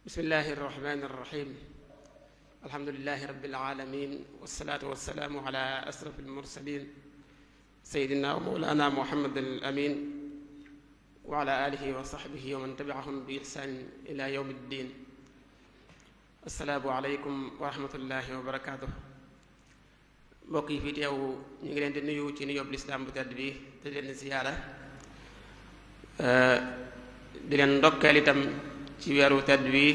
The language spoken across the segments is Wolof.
bismillahi irrahmani irrahim alhamdulilahi rabbil alamin wassalaatu wassalaamu ala ashraf almursalin sayidina wa mawlana muhammad al amin wa ala alihi wa sahbihi wa man tabiahum bi ihsanin ila yawmi ddin. assalaamu aleykum wa rahmatullahi wa barakatuh. mbokk yi fi teew ñu ngi leen di nuyu ci nuyoob lislaam bu tedd bi te leen di ziyaara di leen ndokkeel itam ci weeru tedd wi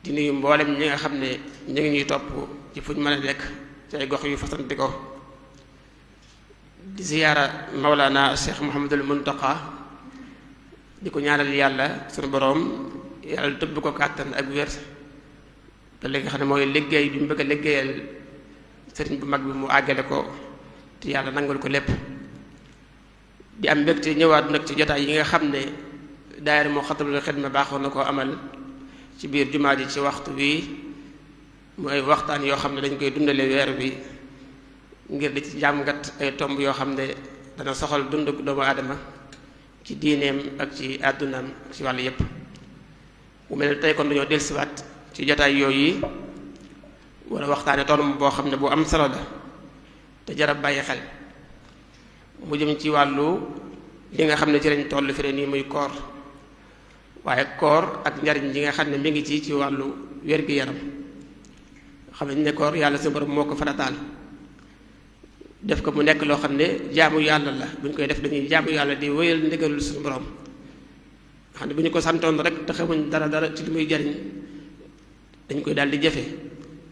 di nuyu mboolem ñi nga xam ne ñu ngi ñuy topp ci fuñ mën a nekk ci ay gox yu fasanti ko di ziyaara Mawlana Cheikh Mouhamadul Muntaqa di ko ñaanal yàlla sunu boroom yàlla tëbb ko kàttan ak wér te li nga xam ne mooy liggéey bi mu bëgg a liggéeyal sëriñ bu mag bi mu àggale ko te yàlla nangul ko lépp. di am mbégte ñëwaat nag ci jotaay yi nga xam ne daayira Muxaddamatul Xidma baaxoon na koo amal ci biir jumaa ji ci waxtu wi mooy waxtaan yoo xam ne dañ koy dundale weer bi ngir di ci jàngat ay tomb yoo xam ne dana soxal dundu doomu aadama ci diineem ak ci àddunaam ak ci wàllu yépp. mu mel ne tey kon dañoo dellusiwaat ci jotaay yooyu wala waxtaane tomb boo xam ne bu am solo la te jarab bàyyi xel mu jëm ci wàllu li nga xam ne ci lañ toll fi nii muy koor, waaye koor ak njariñ li nga xam ne mi ngi ci wàllu wér-gi-yaram. xam nañ ne koor yàlla sa borom moo ko farataal def ko mu nekk loo xam ne jaamu yàlla la. bu ñu koy def dañuy jaamu yàlla di wéyal ndigalul suñu borom. xam ne bu ñu ko santoon rek te xamuñ dara ci li muy jariñ dañ koy daal di jëfe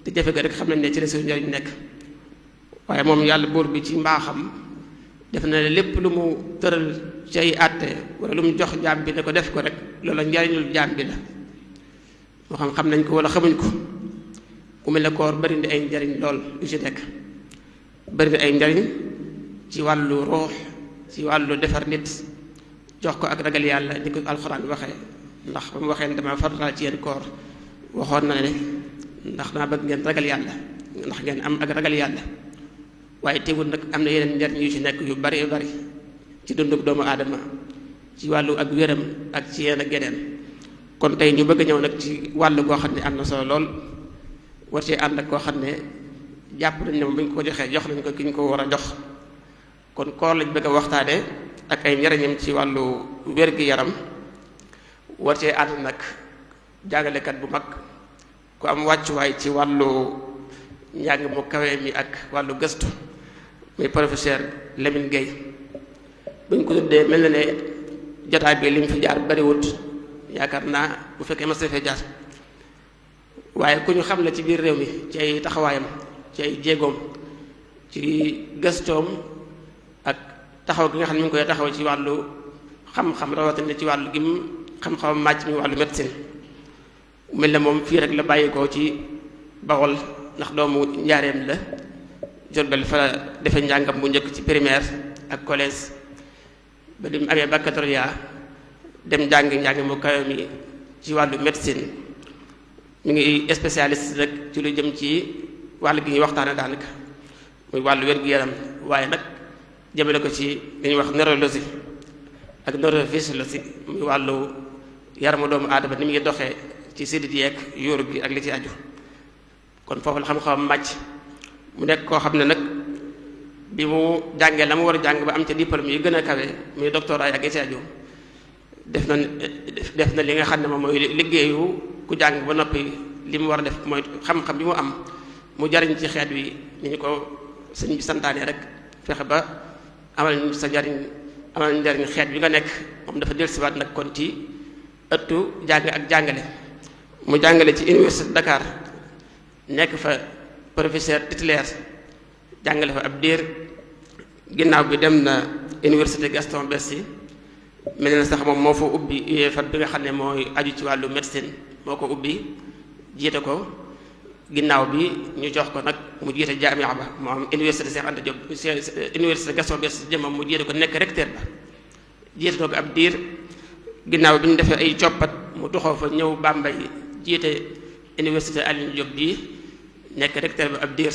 te jëfe ga rek xam nañ ne ci la suñu njariñ nekk. waaye moom yàlla buur bi ci mbaaxam def na lépp lu mu tëral ci ay àtte wala lu mu jox jaam bi ne ko def ko rek loola njariñul jaam bi la, moo xam nañ ko wala xamuñ ko. ku mel ne koor bari na ay njariñ lool yu ci nekk, bari na ay njariñ ci wàllu ruux, ci wàllu defar nit, jox ko ak ragal yàlla ni ko alxuraan waxee. ndax ba mu waxee ne dama farataal ci yéen koor waxoon na ne ndax dama bëgg ngeen ragal yàlla, ndax ngeen am ak ragal yàlla. waaye teewul nag am na yeneen njariñ yu ci nekk yu bari ci dunduk doomu aadama ci wàllu ak wéram ak ci yenn ak yeneen. kon tey ñu bëgg a ñëw nag ci wàllu goo xam ne am na solo lool, war ci ànd ak koo xam ne jàpp nañ ne moom bu ñu ko joxee jox nañ ko ki ñu ko war a jox. kon koor lañ bëgg a waxtaane ak ay njariñam ci wàllu wér-gi-yaram. war cee ànd nag jàngalekat bu mag ku am wàccuwaay ci wàllu njàng mu kawe mi ak wàllu gëstu, muy professeur Lamine Gueye. buñ ko tuddee mel na ne jotaay bi li mu fi jaar bariwut, yaakaar naa bu fekkee ma fee jaar, waaye ku ñu xam la ci biir réew mi ci ay taxawaayam, ci ay jéegoom, ci gëstoom ak taxaw gi nga xam ne mi ngi koy taxaw ci wàllu xam-xam, rawatina ci wàllu gim xam-xamam màcc mi wàllu médecine. mel na moom fii rek la bàyyi ko ci Bawol, ndax doomu njaareem la. Jurbel fa la defe njàngam bu njëkk ci primaire ak collège ba di mu amee baccalauréat dem njàng mu kawe mi ci wàllu médecine. mi ngi spécialiste rek ci lu jëm ci wàll gi ñuy waxtaane daanaka muy wàllu wér-gu-yaram, waaye nag jëmale ko ci li ñuy wax neurologie ak neurophysiologie, muy wàllu yaramu doomu aadama ni mu ngi doxee ci sidit yeeg yóoru gi ak li ci aju. kon foofu la xam-xamam màcc. mu nekk koo xam ne nag bi mu jàngee la mu war a jàng ba am ca diplôme yi gën a kawe muy doctorat ak ci aju def na li nga xam ne moom mooy liggéeyu ku jàng ba noppi. li mu war a def mooy xam-xam bi mu am mu jariñ ci xeet wi ni ñu ko sëñ bi santaane rek, fexe ba amal njariñ xeet bi nga nekk. moom dafa dellusiwaat nag kon ci ëttu jàng ak jàngale. mu jàngale ci université Dakar, nekk fa professeur titulaire, jàngale fa ab diir. ginnaaw bi dem na université Gaston Berger, mel na sax moom moo fa ubbi UFR bi nga xam ne mooy aju ci wàllu médecine, moo ko ubbi jiite ko. ginnaaw bi ñu jox ko nag mu jiite jaamia ba, moom université Cheikh Anta Diop université Gaston Berger jëmmam mu jiite ko nekk recteur ba, jiite ko ab diir. ginnaaw bi ñu defee ay coppat mu toxoo fa ñëw Bambey jiite université Alioune Diop bi nekk recteur ba ab diir.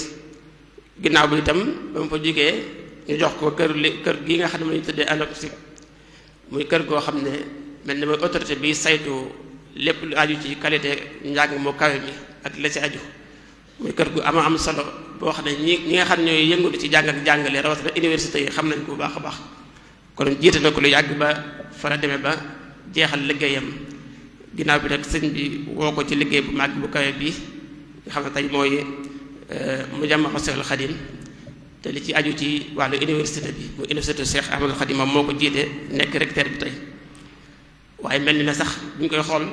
ginnaaw bi itam ba mu fa jógee ñu jox ko kër gi nga xam ne mu ñu tuddee ANOCSIC, muy kër goo xam ne mel ni mooy autorité bi saytu lépp lu aju ci qualité njàng moo kawe mi ak la ci aju muy kër gu am solo boo xam ne ñi nga xam ne ñooy yëngu ci jàng ak jàngale rawatina université yi xam nañ ko bu baax a baax kon jiite na ko lu yàgg ba fa la demee ba jeexal liggéeyam ginnaaw bi nag sëñ bi woo ko ci liggéey bu màgg bu kawe bi nga xam ne tey mooy Mujamma Seexul Xadim te li ci aju ci wàllu université bi mu université Cheikh Ahmadul Xadim moom moo ko jiite nekk recteur bi tey waaye mel ni na sax bu ñu koy xool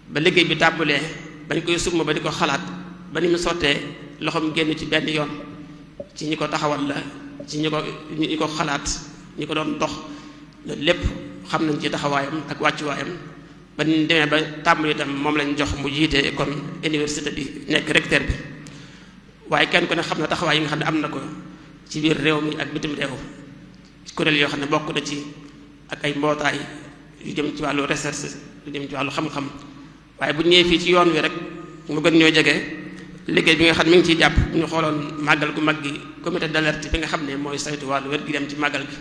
ba liggéey bi tàmbalee bañ koy summa ba di ko xalaat ba ni mu sottee loxoom génn ci benn yoon ci ñi ko taxawal la ci ñi ko xalaat ñi ko doon dox loolu lépp xam nañ ci taxawaayam ak wàccuwaayam ba ni demee ba tàmbali itam moom lañ jox mu jiite kon université bi nekk recteur bi waaye kenn ku ne xam na taxawaay yi nga xam ne am na ko ci biir réew mi ak bitim réew kuréel yoo xam ne bokk na ci ak ay mbootaay yu jëm ci wàllu recherche yu jëm ci wàllu xam-xam waaye bu ñëwee fii ci yoon wi rek mu gën ñoo jege liggéey bi nga xam ne mi ngi ciy jàpp bu ñu xooloon màggal gu mag gi comité d'alerte bi nga xam ne mooy saytu wàllu wér gi dem ci màggal gi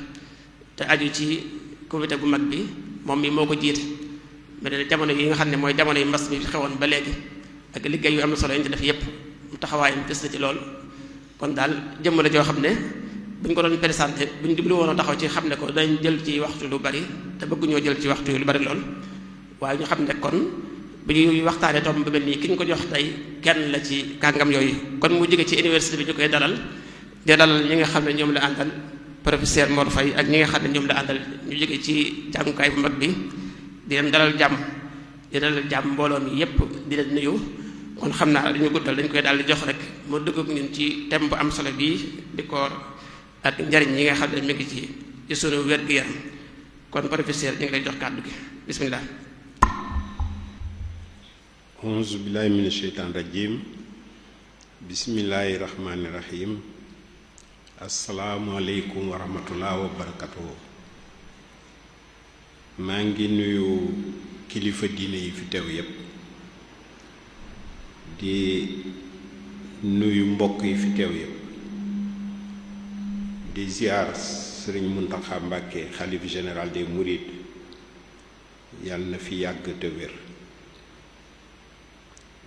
te aju ci comité bu mag bi moom mi moo ko jiite mais ne jamono yi nga xam ne mooy jamono yi mbas mi xewoon ba léegi ak liggéey yu am na solo yi ñu ci def yépp mu taxawaayam des na ci lool kon daal jëmm la joo xam ne bu ñu ko doon présenté bu ñu jublu woon a taxaw ci xam ne ko dañ jël ci waxtu lu bari te bëgguñoo jël ci waxtu lu bari lool waaye ñu xam ne kon bu ñuy waxtaanee tomb ba mel nii ki ñu ko jox tey kenn la ci kàngam yooyu kon mu jóge ci université bi ñu koy dalal di dalal ñi nga xam ne ñoom la àndal professeur Mor Faye ak ñi nga xam ne ñoom la àndal ñu jóge ci jàngukaay bu mag bi di leen dalal jàmm mbooloo mi yépp di leen nuyu kon xam naa dañu guddal dañ koy daal di jox rek mu dugg ak ñun ci thème bu am solo bii di koor ak njariñ yi nga xam ne mi ngi ci sunu wér-gu-yaram kon professeur ñu ngi lay jox kàddu gi bismillah. auzu billahi mina sheytaan rajim bismillahi rahmani rahim asalaamualeykum wa rahmatullah wa barakatuhu. maa ngi nuyu kilifa diine yi fi teew yépp di nuyu mbokk yi fi teew yépp di ziar sëriñ Muntaxa Mbàkke xalif général des mourides yàlla na fi yàgg te wér.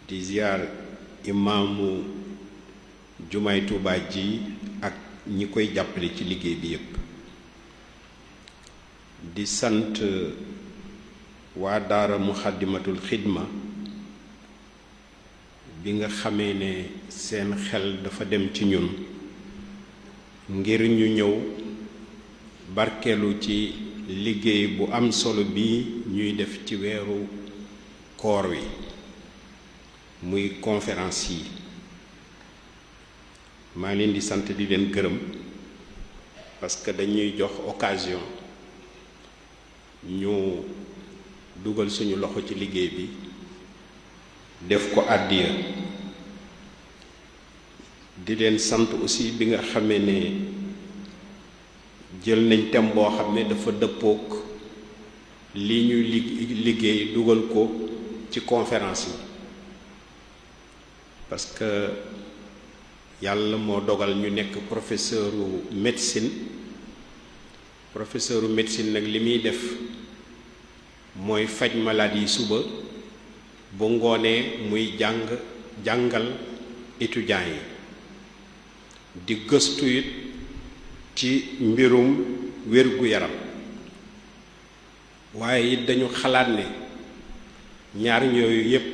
di ziar imaamu jumaay Tuubaa ji ak ñi koy jàppale ci liggéey bi yépp di sant waa daara Muxaddamatul Xidma bi nga xamee ne seen xel dafa dem ci ñun ngir ñu ñëw barkeelu ci liggéey bu am solo bi ñuy def ci weeru koor wi muy conférence yi maa leen di sant di leen gërëm parce que dañuy jox occasion ñu dugal suñu loxo ci liggéey bi def ko àddiya di leen sant aussi bi nga xamee ne jël nañ thème boo xam ne dafa dëppook li ñuy liggéey dugal ko ci conférence yi parce que yàlla moo dogal ñu nekk professeuru médecine nag li muy def mooy faj maladie yi suba bu ngoonee muy jàngal étudiants yi di gëstu it ci mbirum wér-gu-yaram waaye it dañu xalaat ne ñaar yooyu yépp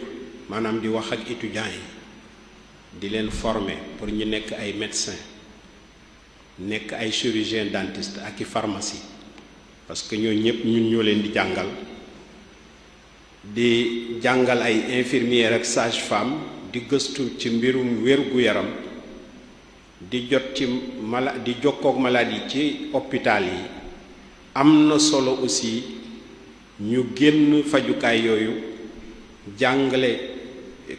maanaam di wax ak étudiants yi di leen former pour ñu nekk ay médecins nekk ay chirurgien dentiste ak i pharmacie parce que ñoo ñëpp ñun ñoo leen di jàngal ay infirmière ak sage-femme di gëstu ci mbirum wér-gu-yaram di jot ci di jokkook malade yi ci hôpital yi am na solo aussi ñu génn fajukaay yooyu jàngale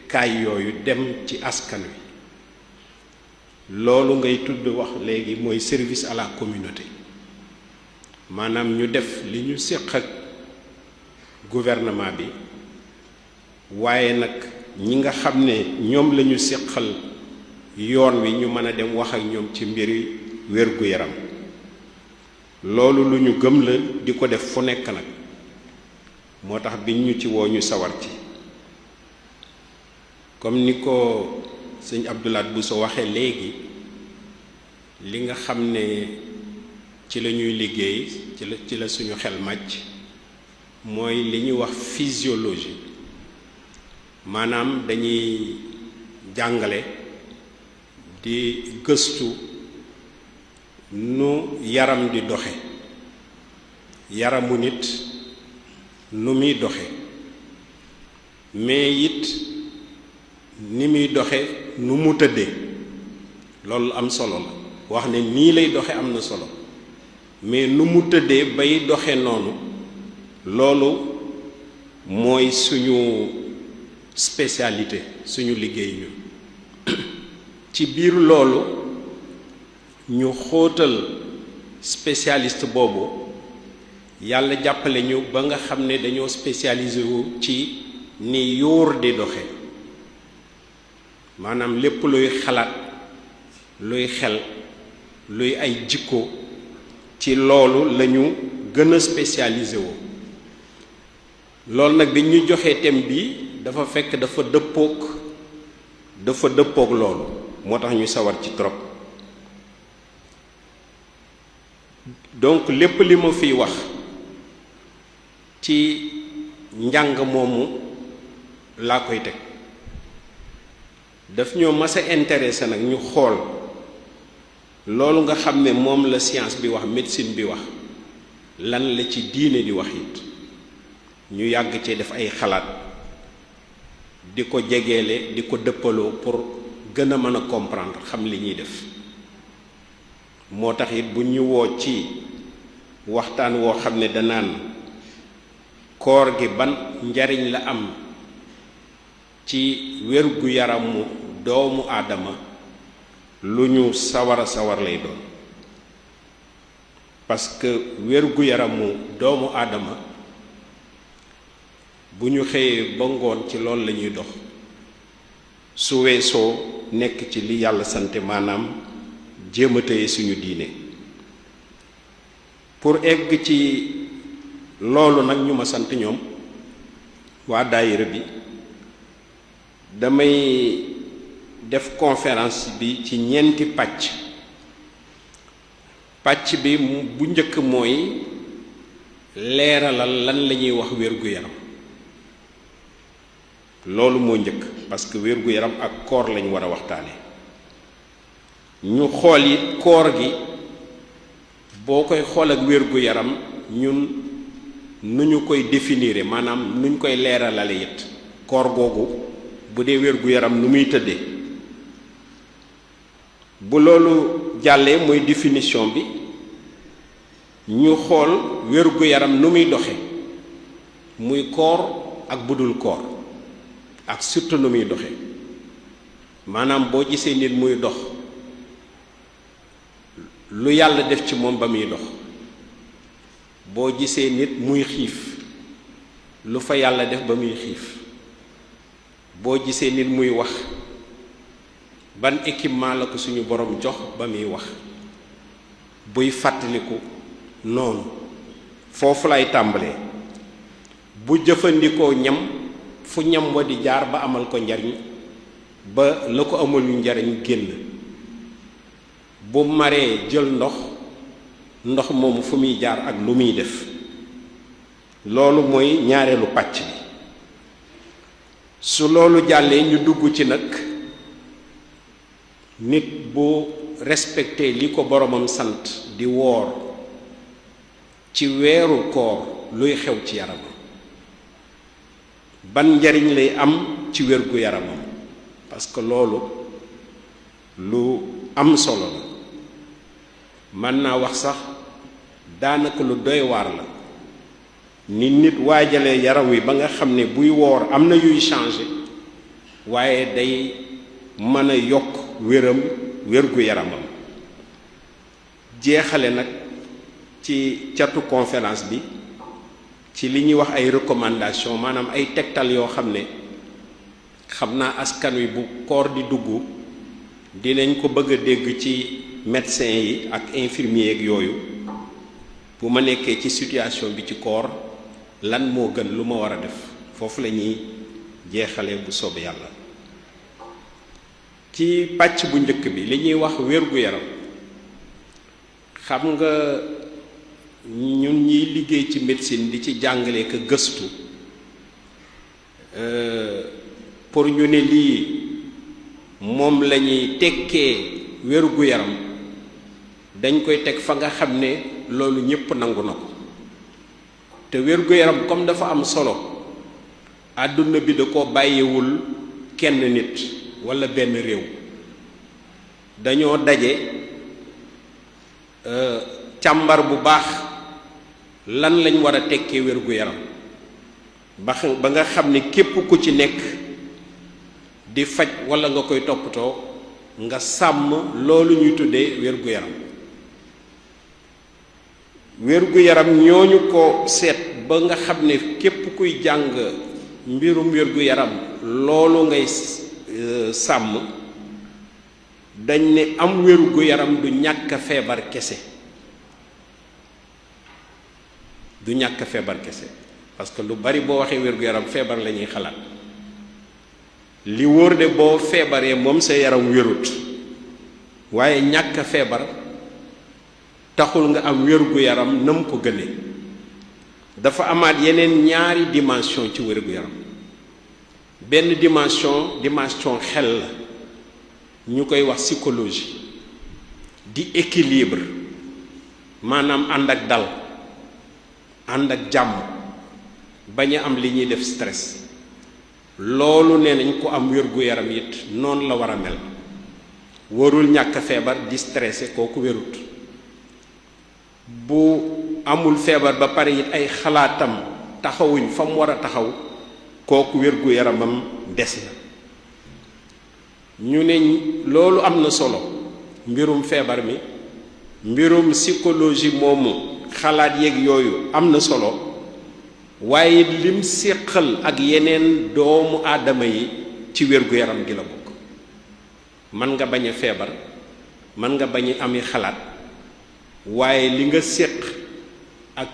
kaay yooyu dem ci askan wi loolu ngay tudd wax léegi mooy service à la communauté maanaam ñu def li ñu séq ak gouvernement bi waaye nag ñi nga xam ne ñoom lañu séqal yoon wi ñu mën a dem wax ak ñoom ci mbiri wér-gu-yaram loolu lu ñu gëm la di ko def fu nekk nag moo tax biñ ñu ci woo ñu sawar ci comme ni ko sëñ Abdoulaat Bousso waxee léegi li nga xam ne ci la ñuy liggéey ci la suñu xel màcc mooy li ñuy wax physiologie maanaam dañuy jàngale di gëstu nu yaram di doxe yaramu nit nu muy doxe mais it ni muy doxe nu mu tëddee loolu am solo la wax ne nii lay doxe am na solo mais nu mu tëddee bay doxe noonu loolu mooy suñu spécialité suñu liggéey ñu ci biir loolu ñu xóotal spécialiste boobu yàlla jàppale ñu ba nga xam ne dañoo spécialisé wu ci ni yóor di doxe maanaam lépp luy xalaat luy xel luy ay jikko ci loolu lañu gën a spécialisé wu loolu nag bi ñu joxee thème bi dafa fekk dafa dëppook loolu moo tax ñu sawar ci trop donc lépp li ma fiy wax ci njàng moomu laa koy teg daf ñoo mas a intéressé nag ñu xool loolu nga xam ne moom la science bi wax médecine bi wax lan la ci diine di wax it ñu yàgg cee def ay xalaat di ko jegeele di ko dëppaloo pour gën a mën a comprendre xam li ñuy def moo tax it bu ñu woo ci waxtaan woo xam ne danaan koor gi ban njariñ la am ci wérgu yaramu doomu aadama lu ñu sawar lay doon parce que wérgu yaramu doomu aadama bu ñu xëyee ba ngoon ci loolu la ñuy dox su weesoo nekk ci li yàlla sante maanaam jéem a téye suñu diine pour egg ci loolu nag ñu ma sant ñoom waa daayira bi damay def conférence bi ci ñeenti pàcc bi bu njëkk mooy leeralal lan la ñuy wax wér-gu-yaram loolu moo njëkk parce que wér-gu-yaram ak koor lañ war a waxtaane ñu xool it koor gi boo koy xool ak wér-gu-yaram ñun nu ñu koy définir maanaam nu ñu koy leeralale it koor googu bu dee wér-gu-yaram nu muy tëddee bu loolu jàllee mooy définition bi ñu xool wér-gu-yaram nu muy doxe muy koor ak budul koor ak surtout nu muy doxe maanaam boo gisee nit muy dox lu yàlla def ci moom ba muy dox boo gisee nit muy xiif lu fa yàlla def ba muy xiif boo gisee nit muy wax ban équipement la ko suñu borom jox ba muy wax buy fàttaliku noonu foofu lay tàmbalee bu jëfandikoo ñam fu ñam wa di jaar ba amal ko njariñ ba la ko amal yu njariñ génn bu maree jël ndox moomu fu muy jaar ak lu muy def loolu mooy ñaareelu pàcc bi su loolu jàllee ñu dugg ci nag nit bu respecté li ko boromam sant di woor ci weeru koor luy xew ci yaramam ban njariñ lay am ci wérgu yaramam parce que loolu lu am solo la mën naa wax sax daanaka lu doy waar la ni nit waajalee yaram wi ba nga xam ne buy woor am na yuy changer waaye day mën a yokk wérgu yaramam jeexale nag ci catu conférence bi ci li ñuy wax ay recommandation maanaam ay tegtal yoo xam ne xam naa askan wi bu koor di dugg dinañ ko bëgg a dégg ci médecin yi ak infirmier ak yooyu bu ma nekkee ci situation bi ci koor lan moo gën lu ma war a def foofu la ñuy jeexale bu soobee yàlla. ci pàcc bu njëkk bi li ñuy wax wér-gu-yaram xam nga ñun ñiy liggéey ci médecine di ci jàngale ko gëstu pour ñu ne lii moom la ñuy tekkee wér-gu-yaram dañ koy teg fa nga xam ne loolu ñépp nangu na ko te wér-gu-yaram comme dafa am solo àdduna bi da ko bàyyiwul kenn nit walla benn réew dañoo daje càmbar bu baax lan lañ war a tekkee wér-gu-yaram ba nga xam ne képp ku ci nekk di faj walla nga koy toppatoo nga sàmm loolu ñuy tuddee wér-gu-yaram wér-gu-yaram ñooñu ko seet ba nga xam ne képp kuy jàng mbirum wér-gu-yaram loolu ngay sàmm dañ ne am wér-gu-yaram du ñàkk feebar kese du ñàkk feebar kese parce que lu bari boo waxee wér-gu-yaram feebar la ñuy xalaat li wóor de boo feebaree moom sa yaram wérut waaye ñàkk feebar taxul nga am wér-gu-yaram nam ko gëne dafa amaat yeneen ñaari dimension ci wér-gu-yaram benn dimension xel la ñu koy wax psychologie di équilibre maanaam ànd ak dal ànd ak jàmm bañ a am li ñuy def stress loolu nee nañ ko am wér-gu-yaram it noonu la war a mel warul ñàkk feebar di stressé kooku wérut bu amul feebar ba pare it ay xalaatam taxawuñ fa mu war a taxaw kooku wér-gu-yaramam des na ñu ne loolu am na solo mbirum feebar mi mbirum psychologie moomu xalaat yeeg yooyu am na solo waaye lim séqal ak yeneen doomu aadama yi ci wér-gu-yaram gi la bokk mën nga bañ a feebar mën nga bañ a ami xalaat waaye li nga séq ak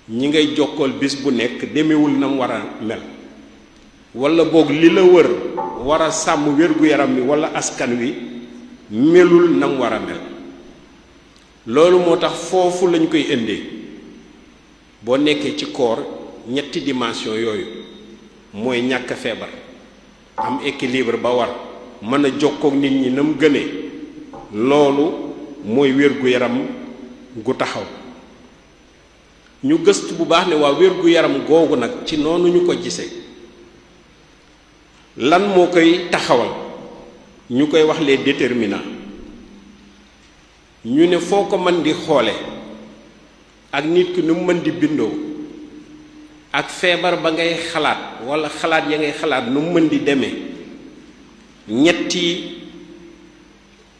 ñi ngay jokkool bis bu nekk demewul na mu war a mel walla boog li la wër war a sàmm wér-gu-yaram mi walla askan wi melul na mu war a mel loolu moo tax foofu lañ koy indee boo nekkee ci koor ñetti dimension yooyu mooy ñàkk feebar am équilibre ba war mën a jokkook nit ñi na mu gënee loolu mooy wér-gu-yaram gu taxaw ñu gëstu bu baax ne waa wér-gu-yaram googu nag ci noonu ñu ko gisee lan moo koy taxawal ñu koy wax les déterminants ñu ne foo ko mën di xoole ak nit ki nu mu mën di bindoo ak feebar ba ngay xalaat walla xalaat ya ngay xalaat nu mu mën di demee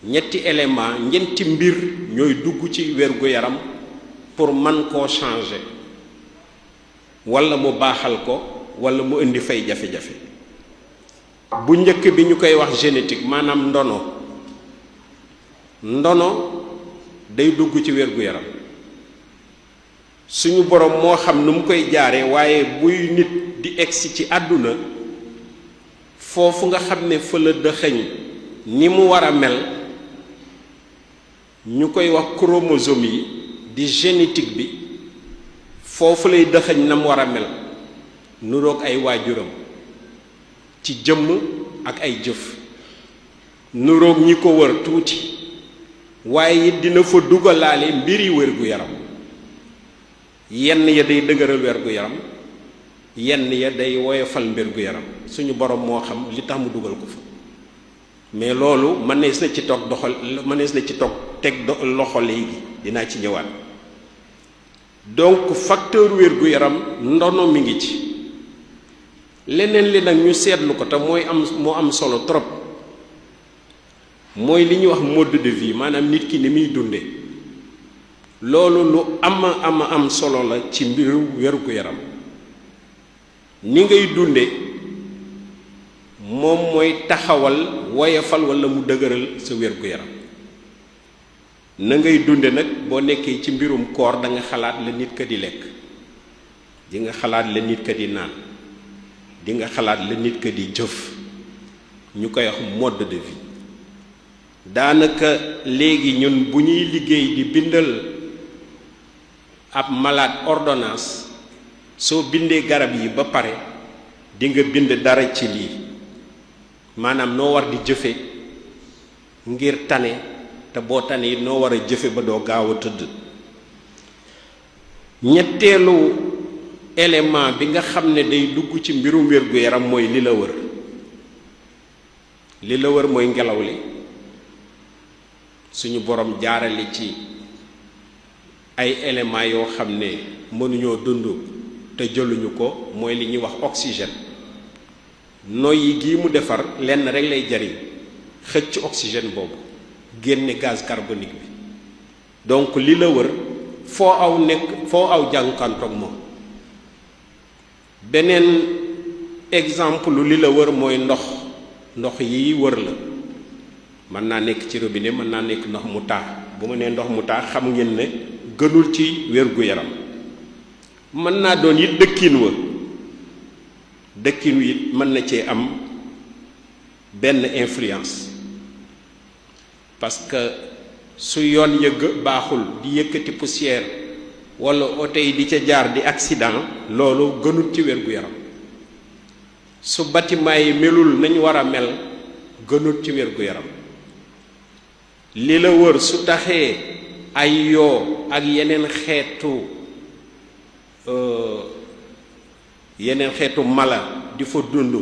ñetti élément ñetti mbir ñooy dugg ci wér-gu-yaram pour man koo changer walla mu baaxal ko walla mu indi fay jafe-jafe bu njëkk bi ñu koy wax génétique maanaam ndono day dugg ci wér-gu-yaram suñu borom moo xam nu mu koy jaare waaye buy nit di egsi ci àdduna foofu nga xam ne fa la dëxëñ ni mu war a mel ñu koy wax chromosome yi di génétique bi foofu lay dëxëñ na mu war a mel nuroog ay waajuram ci jëmm ak ay jëf nuroog ñi ko wër tuuti waaye it dina fa dugalaale mbiri wér-gu-yaram yenn ya day dëgëral wér-gu-yaram yenn ya day woyofal wér-gu-yaram suñu borom moo xam li tax mu dugal ko fa mais loolu mënees na ci toog teg loxo léegi dinaa ci ñëwaat donc facteur wér-gu-yaram ndono mi ngi ci leneen li nag ñu seetlu ko te moo am solo trop mooy li ñuy wax mode de vie maanaam nit ki ni muy dunde loolu lu am solo la ci mbiru wér-gu-yaram ni ngay dunde moom mooy taxawal woyofal walla mu dëgëral sa wér-gu-yaram na ngay dunde nag boo nekkee ci mbirum koor da nga xalaat la nit ka di lekk di nga xalaat la nit ka di naan di nga xalaat la nit ka di jëf ñu koy wax mode de vie. daanaka léegi ñun bu ñuy liggéey di bindal ab malade ordonnance soo bindee garab yi ba pare di nga bind dara ci lii maanaam noo war di jëfe ngir tane te boo tane it noo war a jëfe ba doo gaaw a tëdd. ñetteelu élément bi nga xam ne day dugg ci mbirum wér-gu-yaram mooy li la wër. li la wër mooy ngelaw li suñu borom jaarale ci ay éléments yoo xam ne mënuñoo dund te jëluñu ko mooy li ñuy wax oxygène. noyyi gii mu defar lenn rek lay jariñ xëcc oxygène boobu génne gaz carbonique bi donc li la wër foo aw jànkantoog moom. beneen exemple li la wër mooy ndox yi wër la mën naa nekk ci robinet mën naa nekk ndox mu taa. bu ma nee ndox mu taa xam ngeen ne gënul ci wér-gu-yaram. mën naa doon it dëkkin wi it mën na cee am benn influence parce que su yoon yëgg baaxul di yëkkati poussière wala oto yi di ca jaar di accident loolu gënul ci wér-gu-yaram. su bâtiment yi melul nañ war a mel gënul ci wér-gu-yaram. li la wër su taxee ay yoo ak yeneen xeetu mala di fa dund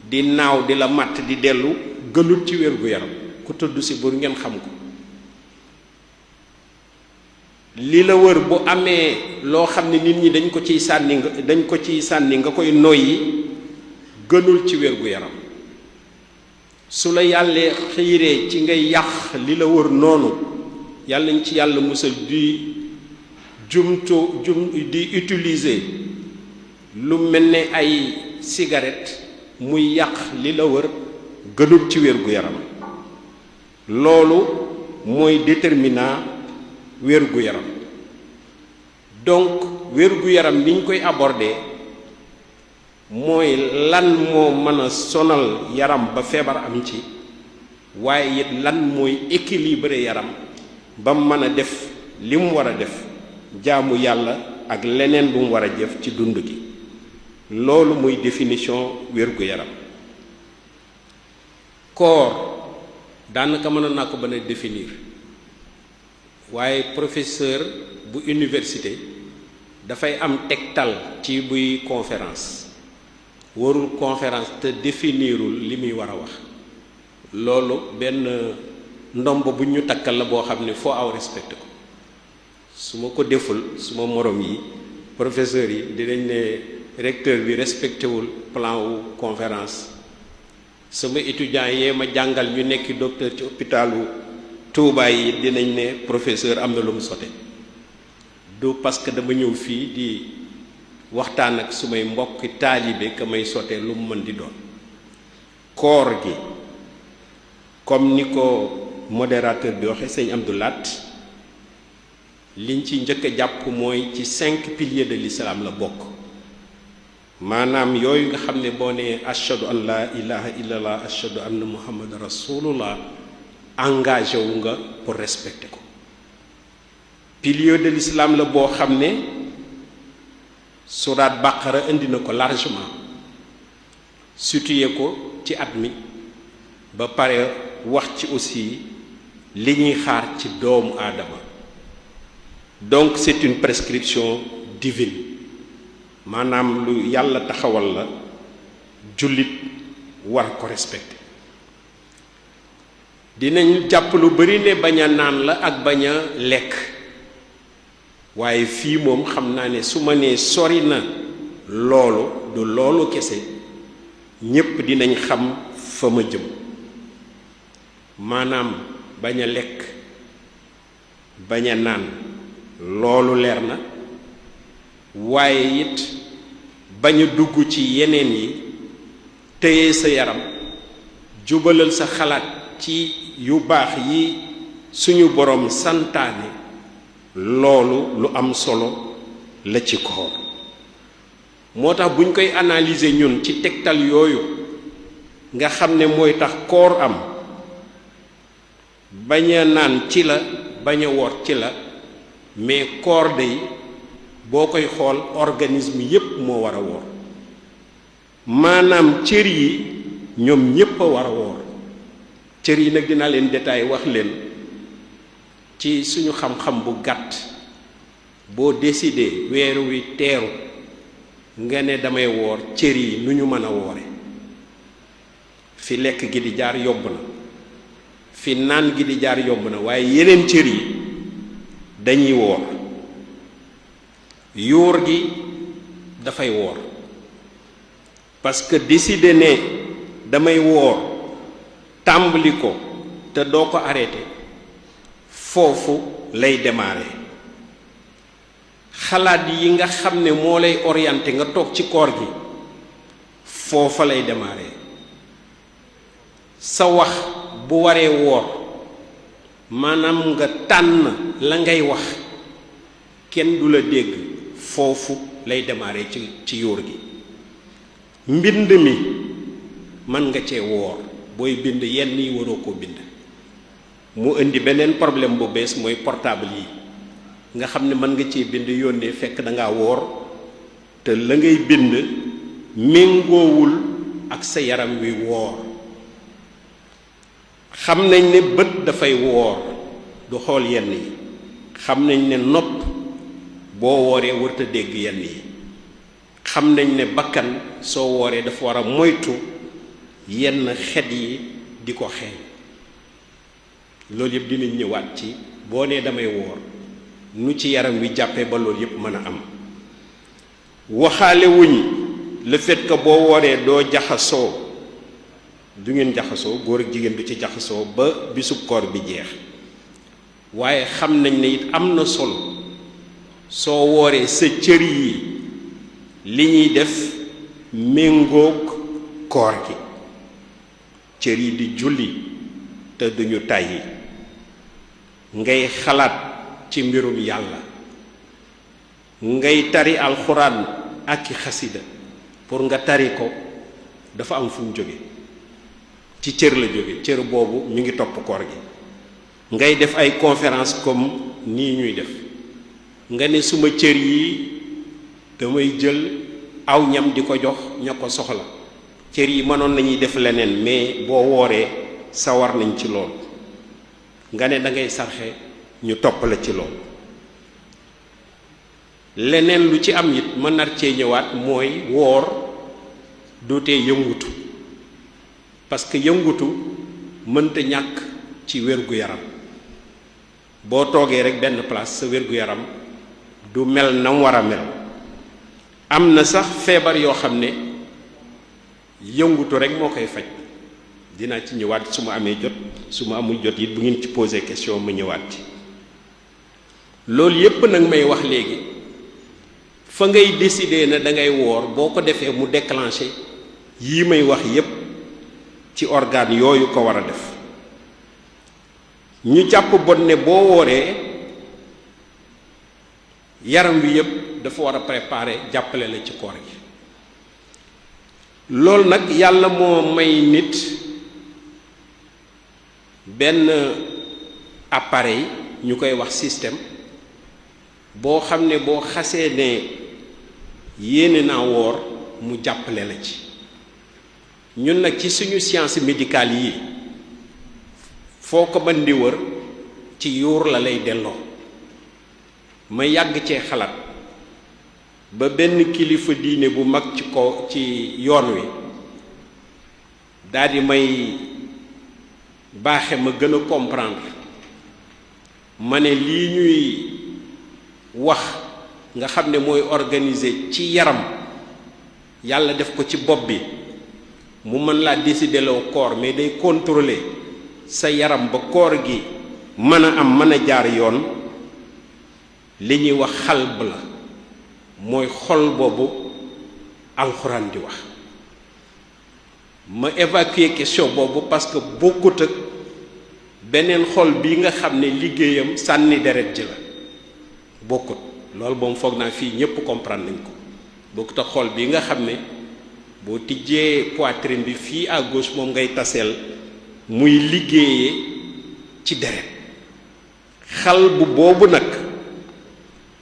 di naaw di la matt di dellu gënul ci wér-gu-yaram ku tudd si bur ngeen xam ko. li la wër bu amee loo xam ne nit ñi dañ ko ciy sànni nga koy noyyi gënul ci wér-gu-yaram. su la yàlla xiiree ci ngay yàq li la wër noonu yàlla nañ ci yàlla musal di utiliser lu mel ne ay cigarette muy yàq li la wër gënul ci wér-gu-yaram. loolu mooy déterminant wér-gu-yaram. donc wér-gu-yaram ni ñu koy aborder mooy lan moo mën a sonal yaram ba feebar am ci waaye it lan mooy équilibrer yaram ba mën a def li mu war a def jaamu yàlla ak leneen lu mu war a jëf ci dund gi. loolu muy définition wér-gu-yaram. koor daanaka mën naa ko ba a définir waaye professeur bu université dafay am tegtal ci buy conférence warul conférence te définirul li muy war a wax. loolu benn ndomb bu ñu takkal la boo xam ne foo aw respecté ko. su ma ko deful suma morom yi professeur yi dinañ ne recteur bi respecté wul plan wu conférence. sama étudiant yee ma jàngal ñu nekk docteur ci hôpitalu Touba yi dinañ ne professeur am na lu mu sote. du parce que dama ñëw fii di waxtaan ak sumay mbokki taalibe ka may sote lu mu mën di doon. koor gi comme ni ko modérateur bi waxe sëñ Abdou Lat liñ ci njëkk a jàpp mooy ci 5 piliers de l'islam la bokk. maanaam yooyu nga xam ne boo nee ashhadu an la ilaha illallah ashhadu anna muhammad rasulullah engagé wu nga pour respecter ko. pilier de l'islam la boo xam ne surat Baqara indi na ko largement situé ko ci at mi ba pare wax ci aussi li ñuy xaar ci doomu aadama. donc c'est une prescription divine maanaam lu yàlla taxawal la jullit war ko respecter. dinañ jàpp lu bari ne bañ a naan la ak bañ a lekk waaye fii moom xam naa ne su ma nee sori na loolu du loolu kese ñépp dinañ xam fa ma jëm. maanaam bañ a lekk bañ a naan loolu leer na waaye it bañ a dugg ci yeneen yi téye sa yaram jubalal sa xalaat ci yu baax yi suñu borom santaane loolu lu am solo la ci koor. moo tax buñ koy analyser ñun ci tegtal yooyu nga xam ne mooy tax koor am bañ a naan ci la bañ a woor ci la mais koor day boo koy xool organisme yépp moo war a woor maanaam cër yi ñoom ñépp a war a woor cër yi nag dinaa leen détail wax leen ci suñu xam-xam bu gàtt boo décidé weeru wi teeru nga ne damay woor cër yi nu ñu mën a woore fi lekk gi di jaar yomb na fi naan gi di jaar yomb na waaye yeneen cër yi dañuy woor yóor gi dafay woor parce que décider ne damay woor tàmbali ko te doo ko arrêté foofu lay démarrer xalaat yi nga xam ne moo lay orienté nga toog ci koor gi foofa lay démarrer sa wax bu waree woor maanaam nga tànn la ngay wax kenn du la dégg foofu lay démarrer ci yóor gi mbind mi mën nga cee woor booy bind yenn yi waroo koo bind mu indi beneen problème bu bees mooy portable yi nga xam ne mën nga cee bind yónnee fekk da ngaa woor te la ngay bind méngoowul ak sa yaram wi woor xam nañ ne bët dafay woor du xool yenn yi xam nañ ne nopp boo wooree warta dégg yenn yi xam nañ ne bakkan soo wooree dafa war a moytu yenn xet yi di ko xeeñ loolu yëpp dinañ ñëwaat ci boo nee damay woor nu ci yaram wi jàppee ba loolu yëpp mën a am waxaale wuñ le fait que boo wooree doo jaxasoo du ngeen jaxasoo góor ak jigéen du ci jaxasoo ba bisub koor bi jeex waaye xam nañ ne it am na solo soo wooree sa cër yi li ñuy def méngoog koor gi cër yi di julli te duñu tàyyi ngay xalaat ci mbirum yàlla ngay tari alxuraan ak i xasida pour nga tari ko dafa am fu mu jóge ci cër la jóge cër boobu ñu ngi topp koor gi ngay def ay conférence comme nii ñuy def nga ne suma cër yi damay jël aw ñam di ko jox ña ko soxla cër yi mënoon nañuy def leneen mais boo wooree sawar nañ ci lool nga ne da ngay sarxe ñu topp la ci lool leneen lu ci am it mën nar cee ñëwaat mooy woor dootee yëngutu parce que yëngutu mënta ñàkk ci wér-gu-yaram boo toogee rek benn place sa wér-gu-yaram du mel na mu war a mel am na sax feebar yoo xam ne yëngutu rek moo koy faj dinaa ci ñëwaat su ma amee jot su ma amul jot it bu ngeen ci posé question ma ñëwaat ci loolu yépp nag may wax léegi fa ngay décider ne da ngay woor boo ko defee mu déclenché yii may wax yépp ci organe yooyu ko war a def ñu jàpp bon ne boo wooree yaram wi yépp dafa war a préparer jàppale la ci koor gi loolu nag yàlla moo may nit benn appareil ñu koy wax système boo xam ne boo xasee ne yéene naa woor mu jàppale la ci ñun nag ci suñu science médicale yi foo ko mën di wër ci yuur la lay delloo ma yàgg cee xalaat ba benn kilifa diine bu mag ci ko ci yoon wi daldi may baaxe ma gën a comprendre ma ne lii ñuy wax nga xam ne mooy organiser ci yaram yàlla def ko ci bopp bi mu mën laa décider loo koor mais day contrôler sa yaram ba koor gi mën a am mën a jaar yoon li ñuy wax xalb la mooy xol boobu alxuraan di wax ma évacuer question boobu parce que bokkut ak beneen xol bii nga xam ne liggéeyam sànni deret ji la bokkut loolu moom foog naa fii ñépp comprendre nañ ko bokkut ak xol bi nga xam ne boo tijjee poitrine bi fii à gauche moom ngay taseel muy liggéeyee ci deret xal bu boobu nag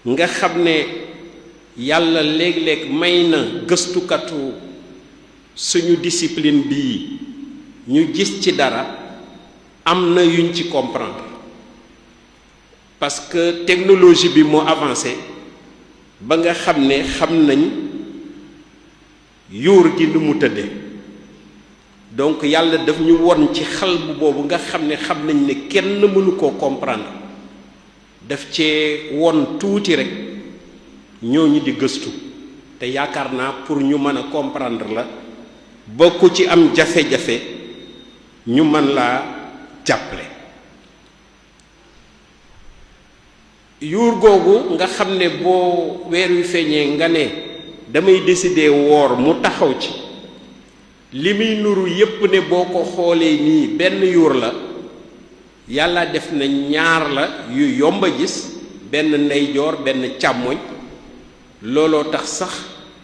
nga xam ne yàlla léeg-léeg may na gëstukatu suñu discipline bii ñu gis ci dara am na yuñ ci comprendre parce que technologie bi moo avancé ba nga xam ne xam nañ yuur gi nu mu tëdde donc yàlla daf ñu won ci xal bu boobu nga xam nañ ne kenn mënu koo comprendre daf cee won tuuti rek ñooñu di gëstu te yaakaar naa pour ñu mën a comprendre la ba ku ci am jafe-jafe ñu mën laa jàppale yuur googu nga xam ne boo weer wi feeñee nga ne damay décider woor mu taxaw ci li muy nuru yépp ne boo ko xoolee nii benn yuur la yàlla def na ñaar la yu yomb a gis benn ndeyjoor benn càmmoñ looloo tax sax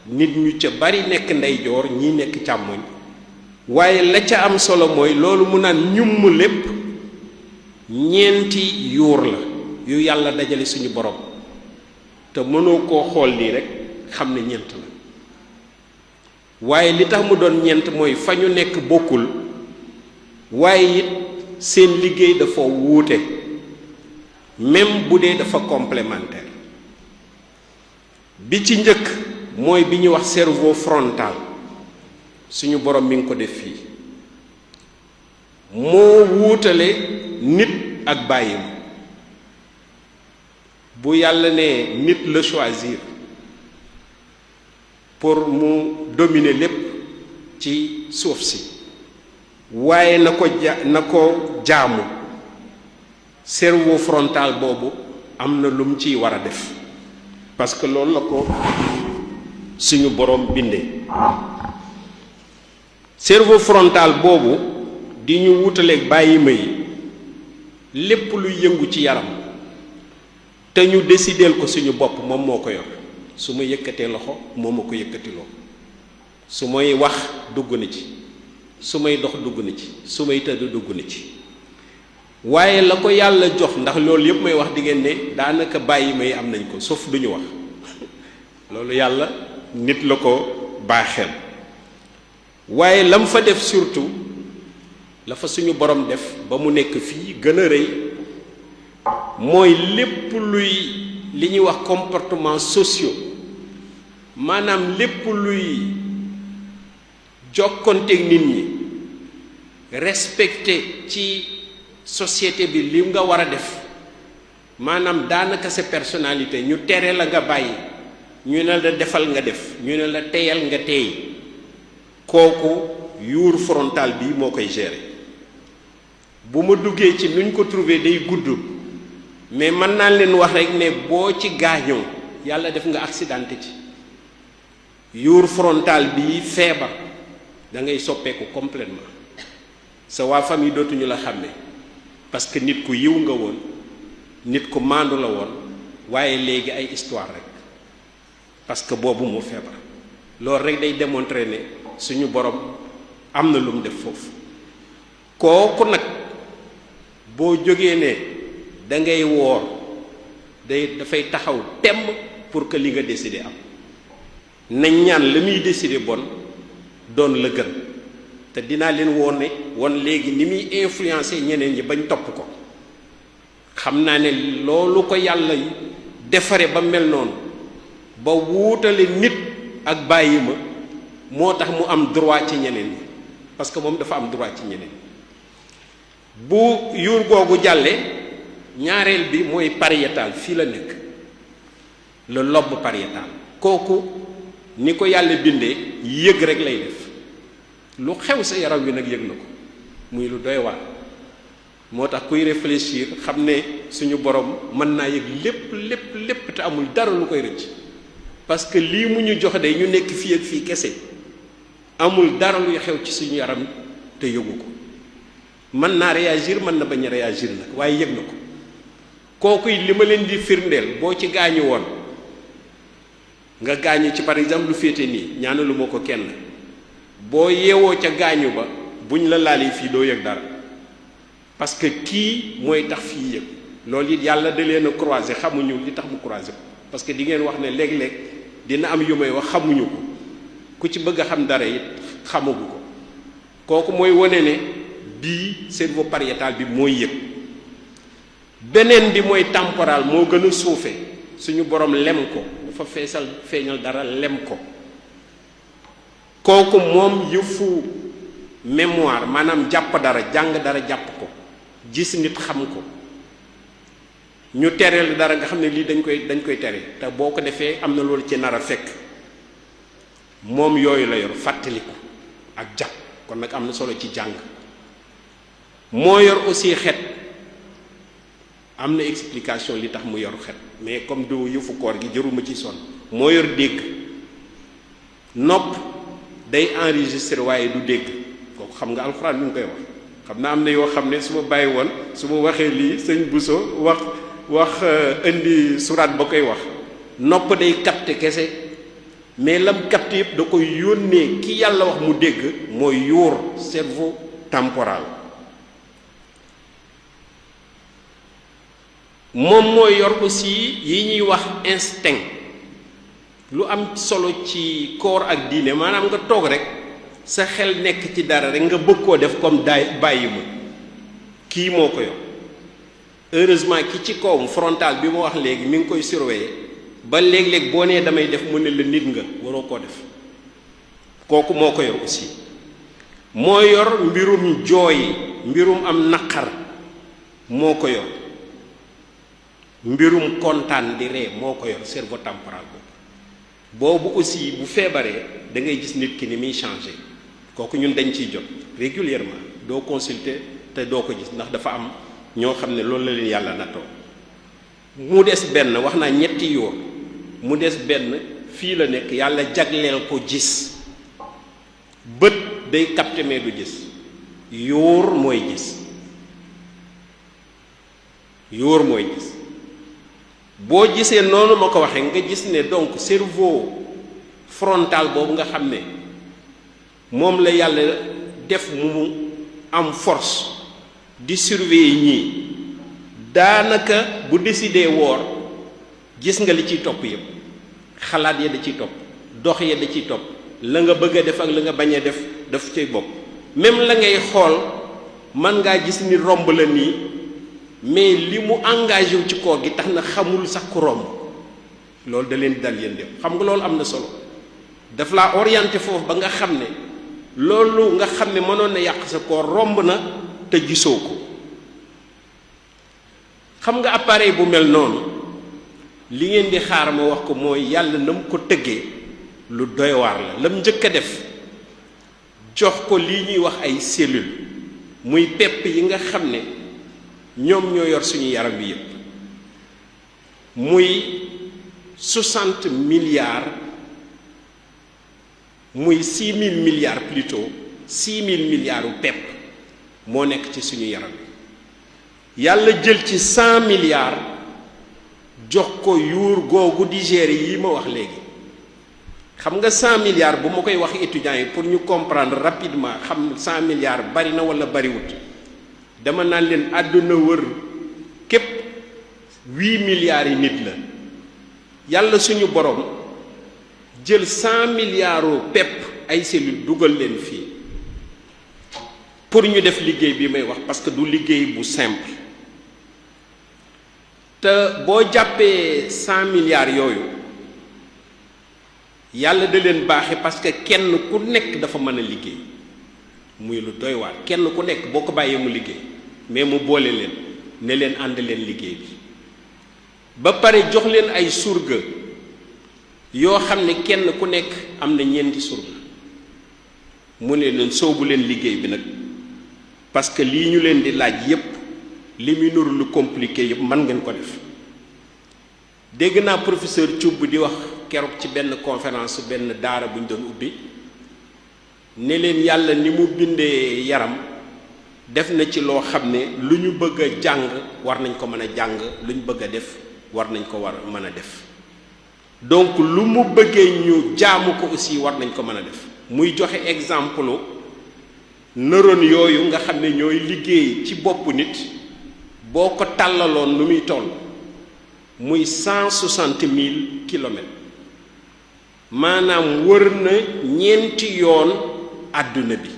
nit ñu ca bari nekk ndeyjoor ñi nekk càmmoñ waaye la ca am solo mooy loolu mu naan ñumm lépp ñeenti yuur la yu yàlla dajale suñu borom te mënoo koo xool nii rek xam ne ñeent la waaye li tax mu doon ñeent mooy fa ñu nekk bokkul waaye it seen liggéey dafa wuute même bu dee dafa complémentaire bi ci njëkk mooy bi ñuy wax cerveau frontal suñu borom mi ngi ko def fii moo wuutale nit ak bàyyim bu yàlla ne nit la choisir pour mu dominer lépp ci suuf si waaye na ko jaamu cerveau frontal boobu am na lu mu ciy war a def parce que loolu la ko suñu borom bindee cerveau frontal boobu di ñu wutaleeg bàyyi ma yi lépp luy yëngu ci yaram te ñu décideel ko suñu bopp moom moo ko yor su ma yëkkatee loxo moo ma ko yëkkatiloo su may wax dugg na ci su may dox dugg na ci su may tëdd dugg na ci waaye la ko yàlla jox ndax loolu yépp may wax di ngeen ne daanaka bàyyi may am nañ ko sauf duñu wax loolu yàlla nit la ko baaxeel waaye lam fa def surtout la fa suñu borom def ba mu nekk fii gën a rëy mooy lépp luy li ñuy wax comportement sociaux maanaam lépp luy jokkonteeg nit ñi respecté ci société bi li nga war a def maanaam daanaka sa personnalité ñu tere la nga bàyyi ñu ne la defal nga def ñu ne la teyal nga teey kooku yuur frontal bi moo koy gérer bu ma duggee ci nuñ ko trouver day gudd mais mën naa leen wax rek ne boo ci gaañoo yàlla def nga accidenté ci yuur frontal bi feebar da ngay soppeeku complètement sa waa famille dootuñu la xàmme parce que nit ku yiw nga woon nit ku maandu la woon waaye léegi ay histoire rek parce que boobu moo feebar loolu rek day démontrer ne suñu borom am na lu mu def foofu kooku nag boo jógee ne da ngay woor dafay taxaw temm pour que li nga décider am nañ ñaan la muy décider bon doon la gën te dinaa leen won léegi ni muy influencer ñeneen ñi bañ topp ko xam naa ne loolu ko yàlla defare ba mel noonu ba wuutale nit ak bàyyi ma moo tax mu am droit ci ñeneen ñi parce que moom dafa am droit ci ñeneen bu yuur googu jàllee ñaareel bi mooy pariétal fii la nekk le lobe pariétal kooku ni ko yàlla bindee yëg rek lay def lu xew sa yaram wi nag yëg na ko muy lu doy waar moo tax kuy réfléchir xam ne suñu borom mën naa yëg lépp te amul dara lu koy rëcc parce que lii mu ñu jox de ñu nekk fii ak fii kese amul dara luy xew ci suñu yaram te yëgu ko mën naa réagir mën na bañ a réagir nag waaye yëg na ko kooku li ma leen di firndeel boo ci gaañu woon nga gaañu ci par exemple lu féete nii ñaanalu ma ko kenn boo yeewoo ca gaañu ba buñ la laalee fii doo yëg dara parce que kii mooy tax fii yëg loolu it yàlla da leen a croisé xamuñu li tax mu croisé ko parce que di ngeen wax ne léeg-léeg dina am yu may wax xamuñu ko ku ci bëgg a xam dara it xamagu ko kooku mooy wane ne bii cerveau pariétal bi mooy yëg beneen bi mooy temporal moo gën a suufe suñu borom lem ko dafa feeñal dara lem ko kooku moom yëfu mémoire maanaam jàpp dara jàng dara jàpp ko gis nit xam ko ñu tereel dara nga xam ne lii dañ koy tere te boo ko defee am na loolu ci nar a fekk moom yooyu la yor fàttaliku ak jàpp kon nag am na solo ci jàng moo yor aussi xet am na explication li tax mu yor xet mais comme du yëfu koor gi jëruma ci sonn moo yor dégg nopp day enregistré waaye du dégg kooku xam nga alxuraan bi mu koy wax xam naa am na yoo xam ne su ma bàyyi woon su ma waxee lii sëñ Bousso wax indi suraat ba koy wax nopp day capté kese mais lam capté yëpp da koy yónnee ki yàlla wax mu dégg mooy yuur cerveau temporal moom mooy yor aussi yi ñuy wax instinct lu am solo ci koor ak diine maanaam nga toog rek sa xel nekk ci dara rek nga bëgg koo def comme daay bàyyi ma kii moo ko yor heureusement ki ci kawam frontal bi ma wax léegi mi ngi koy surveiller ba léeg-léeg boo nee damay def mu ne la nit nga waroo koo def kooku moo ko yor aussi moo yor mbirum jooy mbirum am naqar moo ko yor mbirum kontaan di ree moo ko yor cerveau temporal boobu aussi bu feebaree da ngay gis nit ki ni muy changé kooku ñun dañ ciy jot régulièrement doo consulter te doo ko gis ndax dafa am ñoo xam ne loolu la leen yàlla nattoo mu des benn wax naa ñetti yoon mu des benn fii la nekk yàlla jagleel ko gis bët day capté mais du gis yóor mooy gis yóor mooy gis boo gisee noonu ma ko waxee nga gis ne donc cerveau frontal boobu nga xam ne moom la yàlla def mu am force di surveiller ñii daanaka bu décidé woor gis nga li ciy topp yépp xalaat ya da ciy topp dox ya da ciy topp la nga bëgg a def ak la nga bañ a def daf cay bopp même la ngay xool mën ngaa gis ni romb la nii mais li mu engagé wu ci koor gi tax na xamul sax ku romb loolu da leen di dal yéen dem xam nga loolu am na solo daf laa orienté foofu ba nga xam ne loolu nga xam ne mënoon na yàq sa koor romb na te gisoo ko xam nga appareil bu mel noonu li ngeen di xaar ma wax ko mooy yàlla na mu ko tëggee lu doy waar la lam njëkk a def jox ko lii ñuy wax ay cellules muy pepp yi nga xam ne ñoom ñoo yor suñu yaram bi yépp muy 60 milliards muy 6000 milliards plutôt 6000 milliards u pepp moo nekk ci suñu yaram bi yàlla jël ci 100 milliards jox ko yuur googu di gérer yi ma wax léegi xam nga 100 milliards bu ma koy wax étudiants yi pour ñu comprendre rapidement xam 100 milliards bari na wala bariwut dama naan leen àdduna wër képp 8 milliards yi nit la yàlla suñu borom jël 100 milliards u pepp ay cellules dugal leen fii pour ñu def liggéey bi may wax parce que du liggéey bu simple te boo jàppee 100 milliards yooyu yàlla da leen baaxe parce que kenn ku nekk dafa mën a liggéey muy lu doy waar kenn ku nekk boo ko bàyyee mu liggéey mais mu boole leen ne leen ànd leen liggéey bi ba pare jox leen ay surga yoo xam ne kenn ku nekk am na ñeenti surga mu ne leen soobu leen liggéey bi nag parce que lii ñu leen di laaj yépp li muy nuru lu compliqué yépp mën ngeen ko def dégg naa professeur Thioub di wax keroog ci benn conférence benn daara bu ñu doon ubbi ne leen yàlla ni mu bindee yaram def na ci loo xam ne lu ñu bëgg a jàng war nañ ko mën a jàng lu ñu bëgg a def war nañ ko war mën a def donc lu mu bëggee ñu jaamu ko aussi war nañ ko mën a def. muy joxe exemple neurones yooyu nga xam ne ñooy liggéey ci boppu nit boo ko tàllaloon lu muy toll muy 160 000 kilomètres maanaam wër na ñeenti yoon àdduna bi.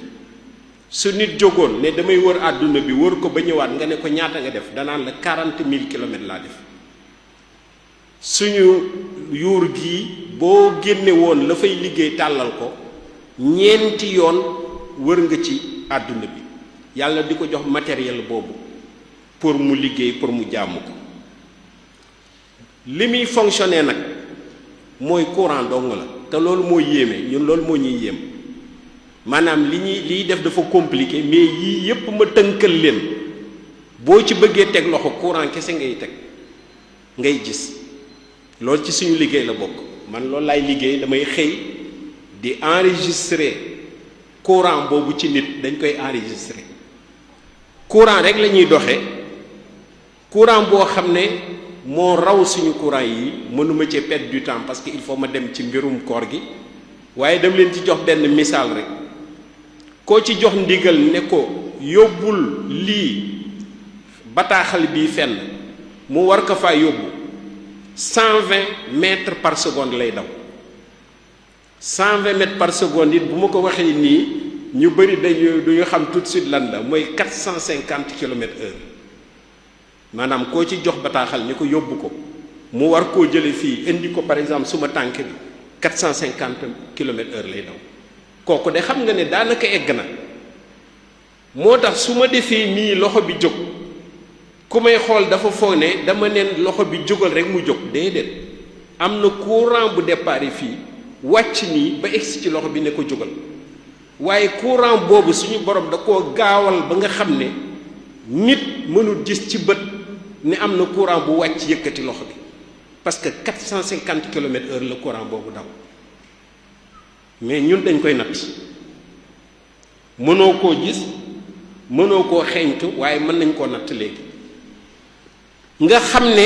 su nit jógoon ne damay wër àdduna bi wër ko ba ñëwaat nga ne ko ñaata nga def danaan la 40 000 kilomètres laa def. suñu yuur gi boo génne woon la fay liggéey tàllal ko ñeenti yoon wër nga ci àdduna bi yàlla di ko jox matériel boobu pour mu liggéey pour mu jaamu ko. li muy fonctionner nag mooy courant dong la te loolu moo yéeme ñun loolu moo ñuy yéem maanaam liy def dafa compliqué mais yii yépp ma tënkal leen boo ci bëggee teg loxo courant kese ngay teg ngay gis loolu ci suñu liggéey la bokk. man loolu laay liggéey damay xëy di enregistrer courant boobu ci nit dañ koy enregistrer courant rek la ñuy doxee courant boo xam ne moo raw suñu courant yi mënuma ci perdre du temps parce que il faut ma dem ci mbirum koor gi waaye dama leen ci jox benn misaal rek koo ci jox ndigal ne ko yóbbul lii bataaxal bii fenn mu war ko faa yóbbu 120 mètres par seconde lay daw 120 mètres par seconde it bu ma ko waxee nii ñu bëri duñu xam tout de suite lan la mooy 450 kilomètres heure maanaam koo ci jox bataaxal ni ko yóbbu ko mu war koo jële fii indi ko par exemple suma tànk bi 450 kilomètres heure lay daw kooku de xam nga ne daanaka egg na moo tax su ma defee nii loxo bi jóg ku may xool dafa foog ne dama neen loxo bi jógal rek mu jóg déedéet am na courant bu départ fii wàcc nii ba egsi ci loxo bi ne ko jógal waaye courant boobu suñu borom da koo gaawal ba nga xam ne nit mënul gis ci bët ne am na courant bu wàcc yëkkati loxo bi parce que 450 kilomètres heure la courant boobu daw mais ñun dañ koy natt mënoo koo gis mënoo koo xeeñtu waaye mën nañ koo natt léegi nga xam ne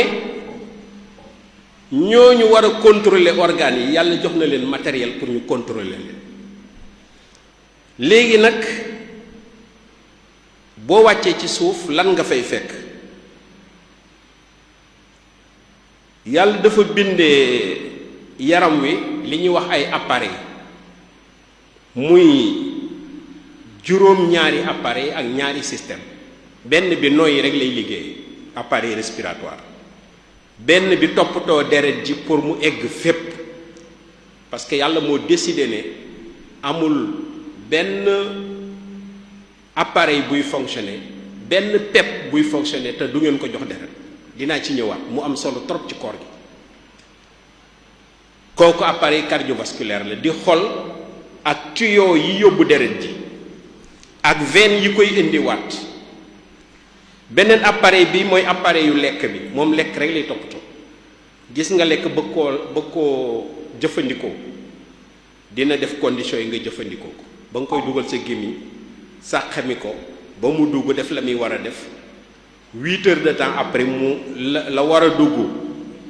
ñooñu war a contrôler organes yi yàlla jox na leen matériel pour ñu contrôler leen léegi nag boo wàccee ci suuf lan nga fay fekk yàlla dafa bindee yaram wi li ñuy wax ay appareil muy juróom-ñaari appareil ak ñaari système benn bi noyyi rek lay liggéey appareil respiratoire benn bi toppatoo deret ji pour mu egg fépp parce que yàlla moo décidé ne amul benn appareil buy fonctionner benn pepp buy fonctionner te du ngeen ko jox deret dinaa ci ñëwaat mu am solo trop ci koor gi kooku appareil cardiovasculaire la di xol ak tuyau yi yóbbu deret ji ak veine yi koy indiwaat beneen appareil bi mooy appareil yu lekk bi moom lekk rek lay toppatoo gis nga lekk bëgg koo jëfandikoo dina def condition yi nga jëfandikoo ko ba nga koy dugal sa gémmiñ sàqami ko ba mu dugg def la muy war a def 8 heures de temps après mu la war a dugg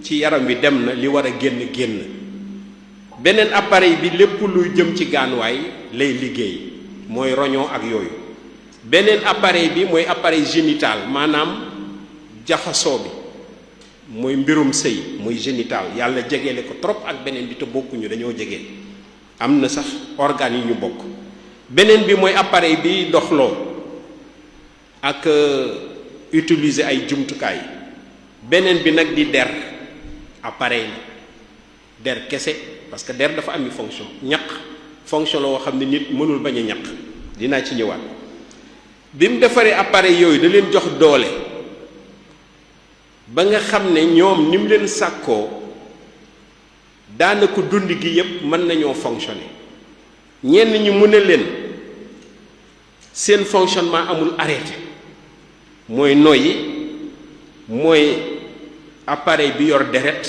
ci yaram wi dem na li war a génn beneen appareil bi lépp luy jëm ci gaanuwaay lay liggéey mooy roñoo ak yooyu beneen appareil bi mooy appareil génital maanaam jaxasoo bi mooy mbirum sëy muy génital yàlla jegeele ko trop ak beneen bi te bokkuñu dañoo jege am na sax organes yi ñu bokk beneen bi mooy appareil bi doxloo ak utiliser ay jumtukaay beneen bi nag di der appareil la der kese parce que der dafa ami fonction ñaq fonction la woo xam ne nit mënul bañ a ñaq dinaa ci ñëwaat bi mu defaree appareil yooyu da leen jox doole ba nga xam ne ñoom ni mu leen sàkkoo daanaka dund gi yépp mën nañoo fonctionner ñenn ñi mu ne leen seen fonctionnement amul arrêté mooy noyyi mooy appareil bi yor deret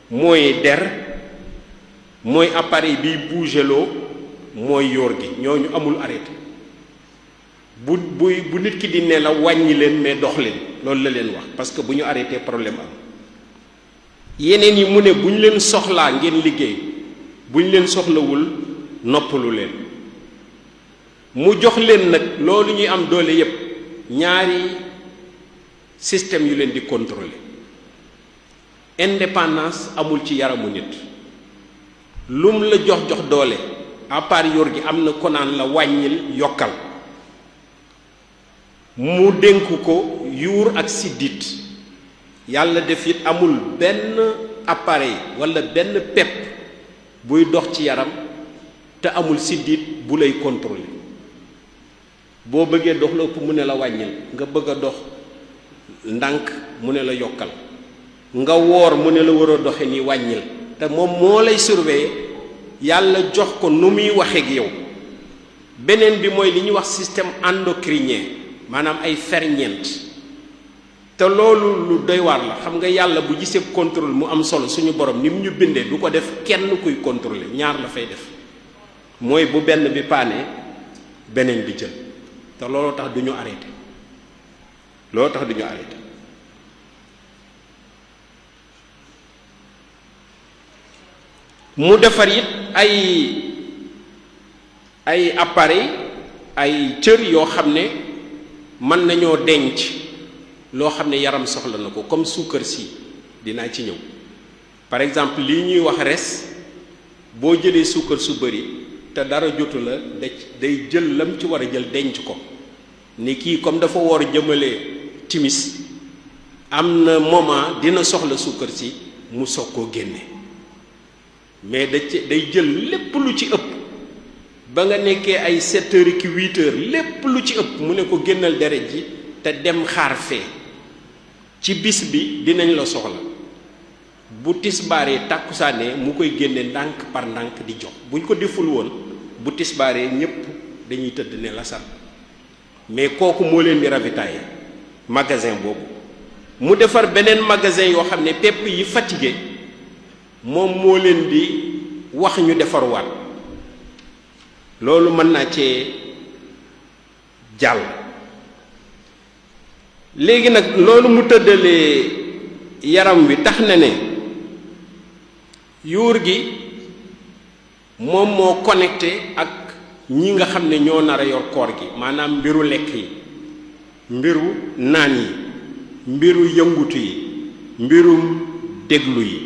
mooy der mooy appareil biy bougeloo mooy yor gi ñooñu amul arrêté bu nit ki di nelaw wàññi leen mais dox leen loolu la leen wax parce que bu ñu arrêté problème am yeneen yi mu ne bu ñu leen soxlaa ngeen liggéey bu ñu leen soxlawul noppalu leen. mu jox leen nag loolu ñuy am doole yépp ñaari système yu leen di contrôler. indépendance amul ci yaramu nit lum la jox doole à part yor gi am na ko naan la wàññil yokkal mu dénk ko yuur ak siddit yàlla def it amul benn appareil walla benn pepp buy dox ci yaram te amul siddit bu lay contrôler boo bëggee dox la ëpp mu ne la wàññil nga bëgg a dox ndànk mu ne la yokkal nga woor mu ne la war a doxe ni wàññil te moom moo lay surveiller yàlla jox ko nu muy waxeek yow. beneen bi mooy li ñuy wax système endocrinien maanaam ay ferñeent te loolu lu doy waar la. xam nga yàlla bu gisee contrôle mu am solo suñu borom ni mu ñu bindee du ko def kenn kuy contrôler ñaar la fay def mooy bu benn bi paane beneen bi jël te looloo tax du ñu arrêté mu defar it ay appareil ay cër yoo xam ne mën nañoo denc loo xam ne yaram soxla na ko comme suukar si dinaa ci ñëw. par exemple lii ñuy wax res boo jëlee suukar su bari te dara jotu la day jël lam ci war a jël denc ko ni kii comme dafa war jëmale timis am na moment dina soxla suukar si mu soog koo génne mais day jël lépp lu ci ëpp ba nga nekkee ay 7 heures ki 8 heures lépp lu ci ëpp mu ne ko génnal deret ji te dem xaar fee ci bis bi dinañ la soxla bu tisbaaree tàkkusaanee mu koy génne ndànk par ndànk di jox buñ ko deful woon bu tisbaaree ñépp dañuy tëdd ne la sar mais kooku moo leen di ravitailler magasin boobu mu defar beneen magasin yoo xam ne pepp yi fatigué moom moo leen di wax ñu defarwaat loolu mën naa cee jàll. léegi nag loolu mu tëddalee yaram wi tax na ne yuur gi moom moo connecté ak ñi nga xam ne ñoo nar a yor koor gi maanaam mbiru lekk yi mbiru naan yi mbiru yëngutu yi mbirum déglu yi.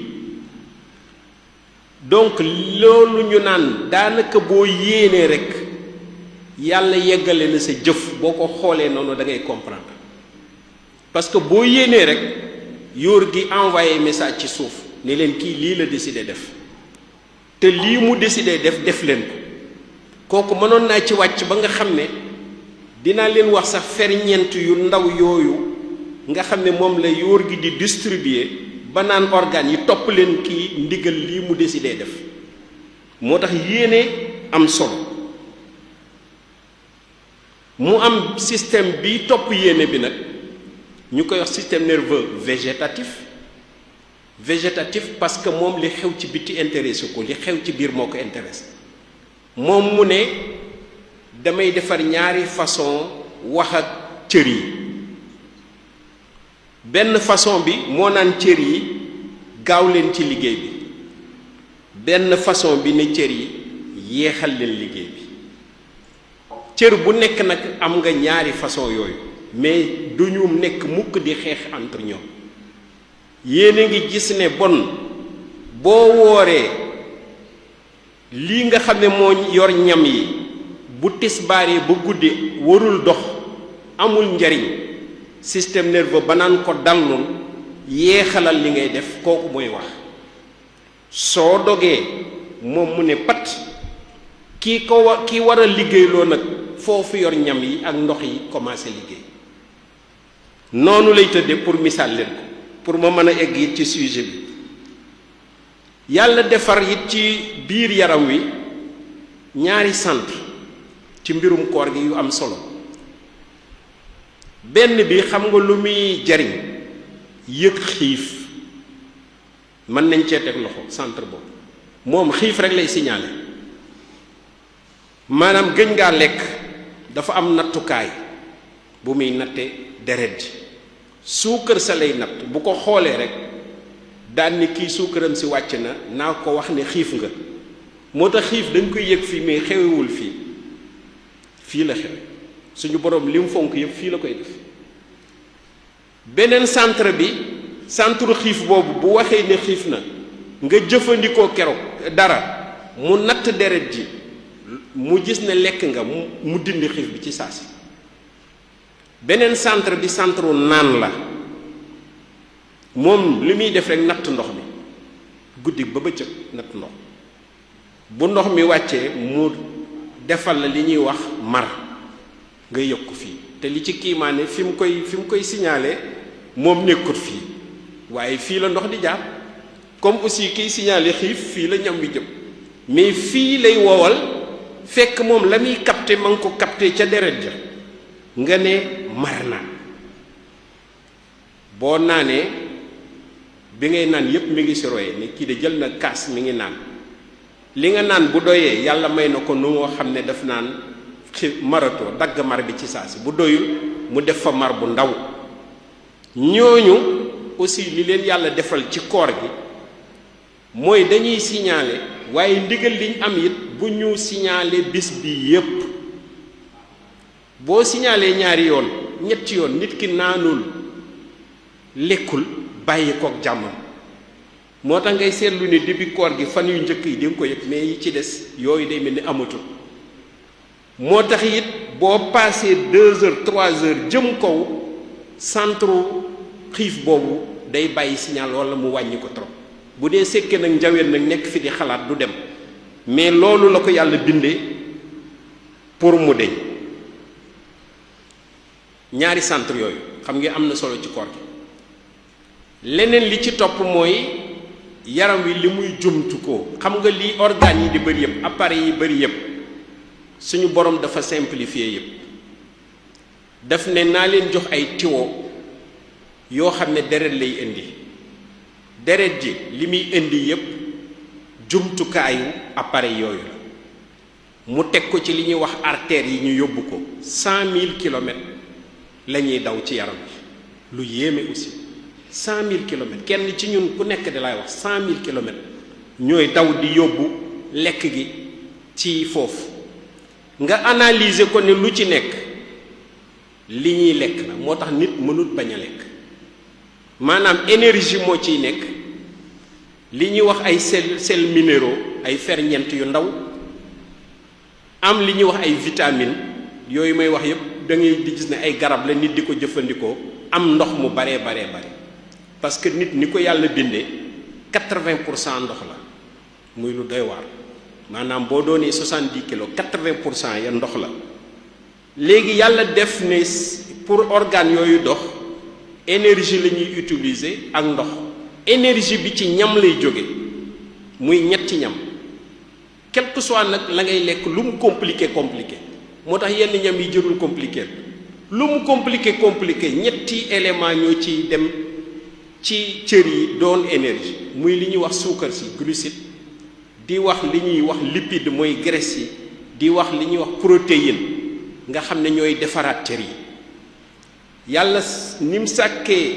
donc loolu ñu naan daanaka boo yéenee rek yàlla yeggale na sa jëf boo ko xoolee noonu da ngay comprendre parce que boo yéenee rek yóor gi envoyé message ci suuf ne leen kii lii la décidé def te lii mu décidé def leen ko kooku mënoon naa ci wàcc ba nga xam ne dinaa leen wax sax ferñeent yu ndaw yooyu nga xam ne moom la yóor gi di distribuer ba naan organes yi topp leen kii ndigal lii mu décidé def moo tax yéene am solo mu am système bi topp yéene bi nag ñu koy wax système nerveux végétatif parce que moom li xew ci biti intéressé ko li xew ci biir moo ko intéressé moom mu ne damay defar ñaari façon wax ak cër yi benn façon bi moo naan cër yi gaaw leen ci liggéey bi benn façon bi ne cër yi yéexal leen liggéey bi cër bu nekk nag am nga ñaari façon yooyu mais du ñu nekk mukk di xeex entre ñoom yéen a ngi gis ne bon boo wooree lii nga xam ne moo yor ñam yi bu tisbaaree ba guddi warul dox amul njariñ système nerveux ba naan ko dallul yéexalal li ngay def kooku mooy wax soo dogee moom mu ne pat kii war a liggéeyloo nag foofu yor ñam yi ak ndox yi commencé liggéey noonu lay tëdde pour misaal leen ko pour ma mën a egg it ci sujet bi yàlla defar it ci biir yaram wi ñaari centre ci mbirum koor gi yu am solo benn bi xam nga lu muy jariñ yëg xiif mën nañ cee teg loxo centre boobu moom xiif rek lay signaler maanaam gëj ngaa lekk dafa am nattukaay bu muy natte deret ji suukar sa lay natt bu ko xoolee rek daan ni kii suukaram si wàcc na naa ko wax ne xiif nga moo tax xiif dañ koy yëg fii mais xewewul fii la xewe suñu borom li mu fonk yëpp fii la koy def beneen centre bi centre xiif boobu bu waxee ne xiif na nga jëfandikoo keroog dara mu natt deret ji mu gis ne lekk nga mu dindi xiif bi ci saasi beneen centre bi centre naan la moom li muy def rek natt ndox mi guddi ba bëccëg natt ndox bu ndox mi wàccee mu defal la li ñuy wax mar nga yëg ko fii te li ci kiimaane fi mu koy signalé moom nekkut fii waaye fii la ndox di jaar comme aussi kiy signalé xiif fii la ñam wi jëm mais fii lay wowal fekk moom la muy capté ma ngi ko capté ca deret ja nga ne mar na boo naanee bi ngay naan yépp mi ngi si roye ni kii de jël na kaas mi ngi naan li nga naan bu doyee yàlla may na ko nu moo xam ne daf naan maratoo dagg mar bi ci saa si bu doyul mu def fa mar bu ndaw ñooñu aussi li leen yàlla defal ci koor gi mooy dañuy signaler waaye ndigal liñ am it bu ñu signaler bis bi yépp boo signaler ñaari yoon ñetti yoon nit ki naanul lekkul bàyyi kook jàmmam moo tax ngay seetlu ne début koor gi fan yu njëkk yi di nga ko yëg mais yi ci des yooyu day mel ni amatul moo tax it boo passé 2 heures 3 heures jëm kaw centre xiif boobu day bàyyi signal wala mu wàññi ko trop bu dee sekkee nag njaween nag nekk fi di xalaat du dem mais loolu la ko yàlla bindee pour mu deñ ñaari centre yooyu xam nga am na solo ci koor gi leneen li ci topp mooy yaram wi li muy jumtu ko xam nga li organes yi di bëri yëpp appareils yi bëri yëpp suñu borom dafa simplifier yëpp daf ne naa leen jox ay tiwo yoo xam ne deret lay indi deret ji li muy indi yëpp jumtukaayu appareil yooyu la mu teg ko ci li ñuy wax artères yi ñu yóbbu ko 100 000 kilomètres la ñuy daw ci yaram bi lu yéeme aussi 100 000 kilomètres kenn ci ñun ku nekk di lay wax 100 000 kilomètres ñooy daw di yóbbu lekk gi ci foofu nga analyser ko ne lu ci nekk li ñuy lekk la moo tax nit mënut bañ a lekk maanaam énergie moo ciy nekk li ñuy wax ay sels minéraux ay ferñeent yu ndaw am li ñuy wax ay vitamines yooyu may wax yépp da ngay di gis ne ay garab la nit di ko jëfandikoo am ndox mu baree bare parce que nit ni ko yàlla bindee 80% ndox la muy lu doy waar maanaam boo doonee 70 kilos 80% ya ndox la léegi yàlla def ne pour organes yooyu dox énergie la ñuy utiliser ak ndox énergie bi ci ñam lay jóge muy ñetti ñam quel que soit nag la ngay lekk lu mu compliqué moo tax yenn ñam yi jërul compliqué lu mu compliqué ñetti élément ñoo ciy dem ci cër yi doon énergie muy li ñuy wax suukar si glucide di wax li ñuy wax lipide mooy graisse yi di wax li ñuy wax protéine nga xam ne ñooy defaraat cër yi yàlla ni mu sàkkee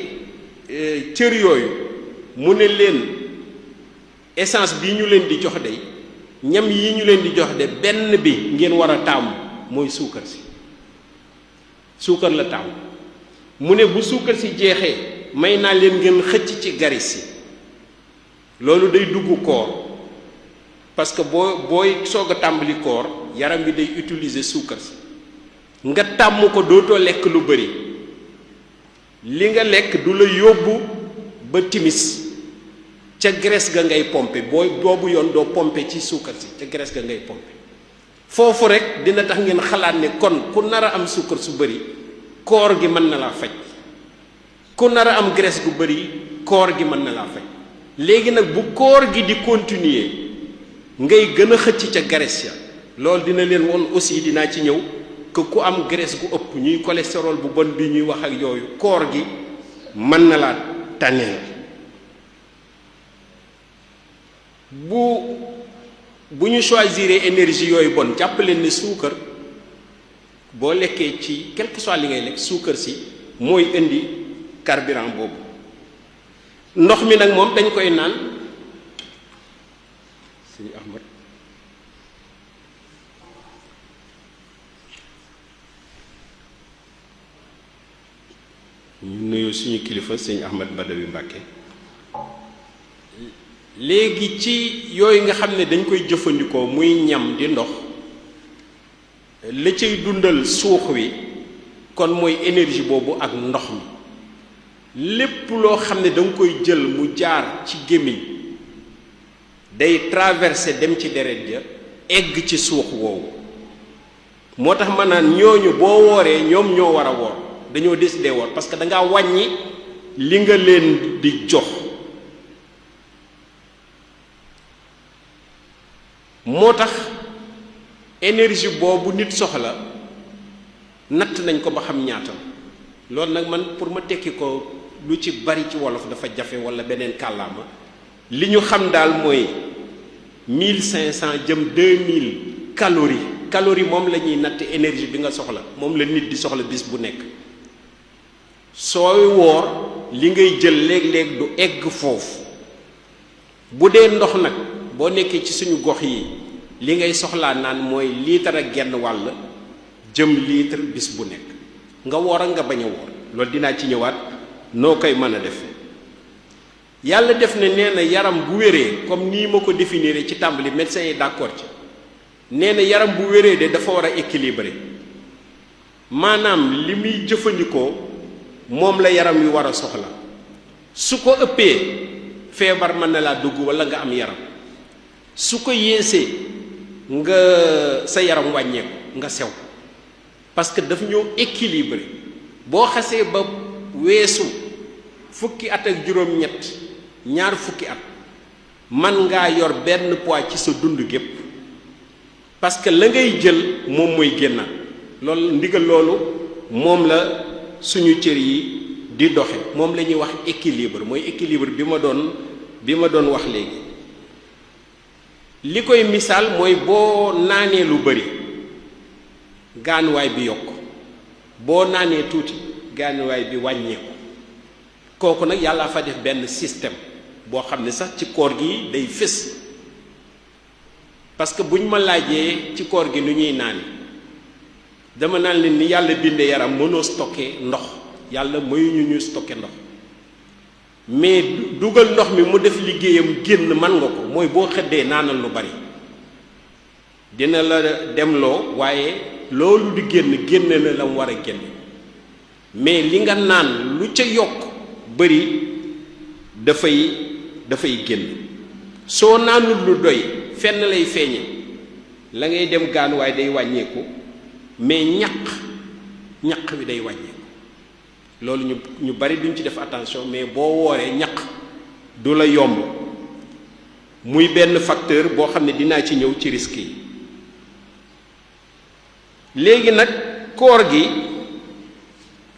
cër yooyu mu ne leen essence bi ñu leen di jox de ñam yi ñu leen di jox de benn bi ngeen war a taamu mooy suukar si suukar la taamu mu ne bu suukar si jeexee may naa leen ngeen xëcc ci garis yi loolu day dugg koor parce que booy soog a tàmbali koor yaram bi day utiliser suukar si nga tàmm ko dootoo lekk lu bari li nga lekk du la yóbbu ba timis ca graisse ga ngay pomper boobu yoon doo pomper ci suukar si ca graisse ga ngay pomper foofu rek dina tax ngeen xalaat ne kon ku nar a am suukar su bari koor gi mën na laa faj ku nar a am graisse gu bari koor gi mën na laa faj léegi nag bu koor gi di continuer ngay gën a xëcc ca graisse ya loolu dina leen woon aussi dinaa ci ñëw que ku am graisse gu ëpp ñuy cholestérol bu bon bi ñuy wax ak yooyu koor gi mën na laa tànneel bu ñu choisir énergie yooyu bon jàpp leen ne suukar boo lekkee ci quel que soit li ngay lekk suukar si mooy indi carburant boobu ndox mi nag moom dañ koy naan sëñ Ahmad ñu nuyu suñu kilifa sëñ Ahmad Badawi Mbàkke léegi ci yooyu nga xam ne dañ koy jëfandikoo muy ñam di ndox la cay dundal suux wi kon mooy énergie boobu ak ndox mi lépp loo xam ne da nga koy jël mu jaar ci gémmiñ day traversé dem ci deret ja egg ci suux woowu moo tax ma naan ñooñu boo wooree ñoom ñoo war a woor dañoo décidé woor parce que da ngaa wàññi li nga leen di jox moo tax énergie boobu nit soxla natt nañ ko ba xam ñaata loolu nag man pour ma tekki ko lu ci bari ci wolof dafa jafe wala beneen kàllaama li ñu xam daal mooy 1500 jëm 2000 calories moom la ñuy natt énergie bi nga soxla moom la nit di soxla bis bu nekk sooy woor li ngay jël léeg-léeg du egg foofu bu dee ndox nag boo nekkee ci suñu gox yi li ngay soxlaa naan mooy litre ak genn wàll jëm litre bis bu nekk nga woor ak nga bañ a woor loolu dinaa ci ñëwaat noo koy mën a def yàlla def ne nee na yaram bu wéree comme nii ma ko définir ci tàmbali médecins yi d'accord ci nee na yaram bu wéree de dafa war a équilibré maanaam li muy jëfandikoo moom la yaram wi war a soxla su ko ëppee feebar mën na laa dugg walla nga am yaram su ko yéesee nga sa yaram wàññeeku nga sew parce que daf ñoo équilibré boo xasee ba weesu fukki at ak juróom-ñett ñaar fukki at man ngaa yor benn poids ci sa dund gépp parce que la ngay jël moom mooy génnaat loolu ndigal loolu moom la suñu cër yi di doxe moom la ñuy wax équilibre mooy équilibre bi ma doon wax léegi li koy misaal mooy boo naanee lu bari gaanuwaay bi yokk boo naanee tuuti gaanuwaay bi wàññeeku kooku nag yàlla fa def benn système boo xam ne sax ci koor gi day fés parce que bu ñu ma laajee ci koor gi nu ñuy naani dama naan leen ni yàlla binde yaram mënoo stocké ndox yàlla mayuñu ñu stocké ndox mais dugal ndox mi mu def liggéeyam génn man nga ko mooy boo xëddee naanal lu bari dina la demloo waaye loolu di génn na la mu war a génn mais li nga naan lu ca yokk bari dafay génn soo naanul lu doy fenn lay feeñe la ngay dem gaanuwaay day wàññeeku mais ñaq wi day wàññeeku loolu ñu bari duñ ci def attention mais boo wooree ñaq du la yomb muy benn facteur boo xam ne dinaa ci ñëw ci risque yi léegi nag koor gi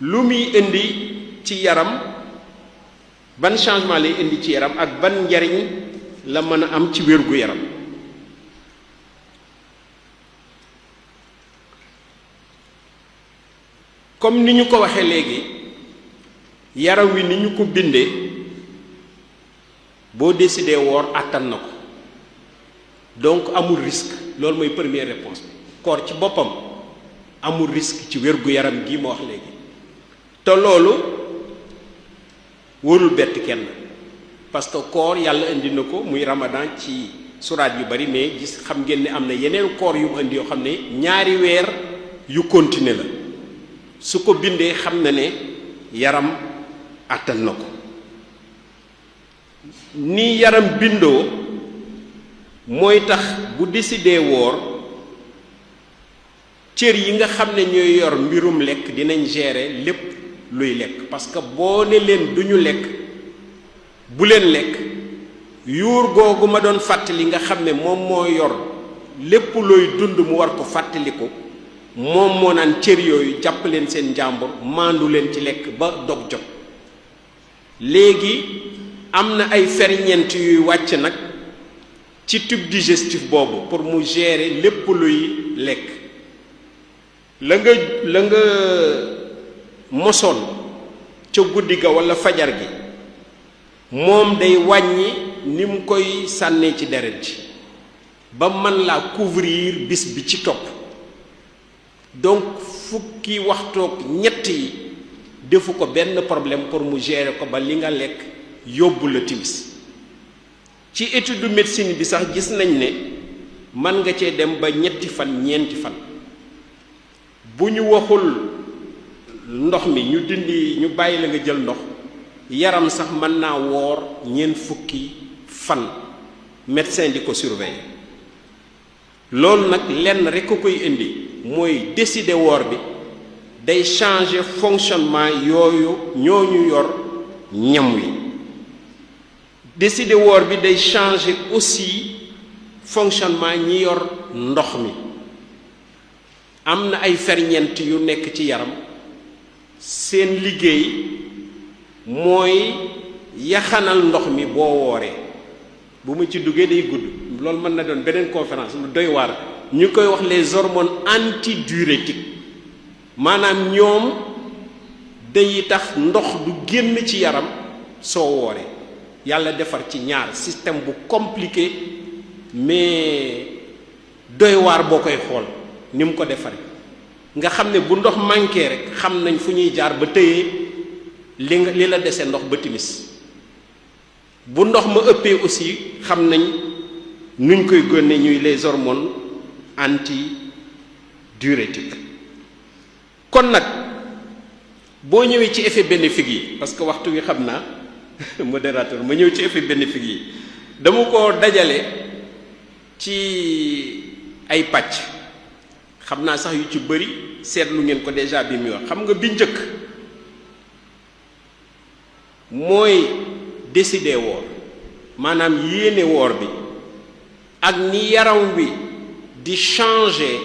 lu muy indi ci yaram ban changement lay indi ci yaram ak ban njariñ la mën a am ci wér-gu yaram comme ni ñu ko waxee léegi yaram wi ni ñu ko bindee boo décidé woor àttan na ko donc amul risque loolu mooy première réponse bi koor ci boppam amul risque ci wér-gu yaram gi ma wax léegi te loolu warul bett kenn parce que koor yàlla indi na ko muy ramadan ci suraat yu bari mais gis xam ngeen ne am na yeneen koor yu mu indi yoo xam ne ñaari weer yu continuer la su ko bindee xam na ne yaram àttan na ko ni yaram bindoo mooy tax bu décidé woor cër yi nga xam ne ñooy yor mbirum lekk dinañ gérer lépp luy lekk parce que boo ne leen duñu lekk bu leen lekk yuur googu ma doon fàttali nga xam ne moom moo yor lépp looy dund mu war ko fàttaliku moom moo naan cër yooyu jàpp leen seen njàmbur maandu leen ci lekk ba dog jot léegi am na ay ferñeent yuy wàcc nag ci tube digestif boobu pour mu gérer lépp luy lekk la nga mosoon ca guddi ga walla fajar gi moom day wàññi ni mu koy sànnee ci deret ji ba mën laa couvrir bis bi ci topp. donc fukki waxtoog ñett yi defu ko benn problème pour mu gérer ko ba li nga lekk yóbbu la timis. ci étude médecine bi sax gis nañ ne mën nga cee dem ba ñetti fan ñeenti fan bu ñu waxul ndox mi ñu dindi ñu bàyyi la nga jël ndox yaram sax mën naa woor ñeent fukki fan médecin di ko surveiller. loolu nag lenn rekk ko koy indi mooy décider woor bi day changer fonctionnement yooyu ñooñu yor ñam wi. décider woor bi day changer aussi fonctionnement ñi yor ndox mi. am na ay ferñeent yu nekk ci yaram seen liggéey mooy yaxanal ndox mi boo wooree. bu ma ci duggee day gudd loolu mën na doon beneen conférence lu doy waar. ñu koy wax les hormones antidiurétiques maanaam ñoom day tax ndox du génn ci yaram soo wooree. yàlla defar ci ñaar système bu compliqué mais doy waar boo koy xool ni mu ko defaree nga xam ne bu ndox manqué rek xam nañ fu ñuy jaar ba tëyee li la dese ndox ba timis. bu ndox ma ëppee aussi xam nañ nuñ koy génne ñuy les hormones antidiurétiques. kon nag boo ñëwee ci effet bénéfique yi parce que waxtu wi xam naa modérateur ma ñëw ci effet bénéfique yi dama ko dajale ci ay pàcc xam naa sax yu ci bëri seetlu ngeen ko déjà bi muy wax. xam nga bi njëkk mooy décider woor maanaam yéene woor bi ak ni yaram wi di changer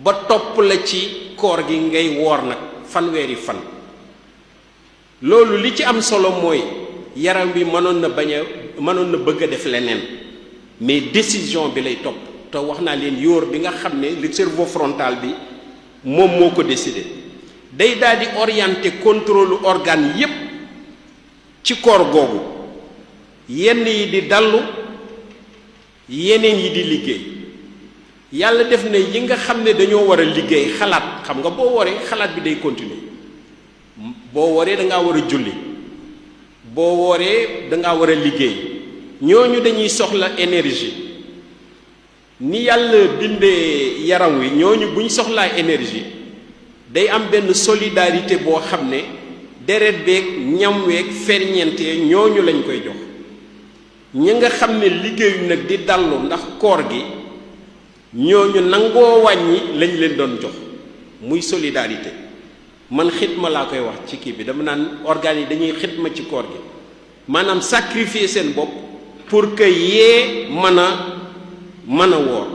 ba topp la ci koor gi ngay woor nag fanweeri fan. loolu li ci am solo mooy yaram bi mënoon na bëgg a def leneen mais décision bi lay topp te wax naa leen yóor bi nga xam ne le cerveau frontal bi moom moo ko décider day daal di orienter contrôle organe yépp ci koor googu yenn yi di dallu yeneen yi di liggéey. yàlla def na yi nga xam ne dañoo war a liggéey xalaat xam nga boo waree xalaat bi day continuer. boo waree da ngaa war a julli boo waree da ngaa war a liggéey ñooñu dañuy soxla énergie ni yàlla bindee yaram wi ñooñu buñ soxlaa énergie day am benn solidarité boo xam ne deret beeg ñam weeg ferñeentee ñooñu lañ koy jox. ñi nga xam ne liggéeyu nag di dallu ndax koor gi ñooñu nangoo wàññi lañ leen doon jox muy solidarité. man xitma laa koy wax ci kii bi dama naan organes yi dañuy xitma ci koor gi maanaam sacrifier seen bopp pour que yee mën a woor.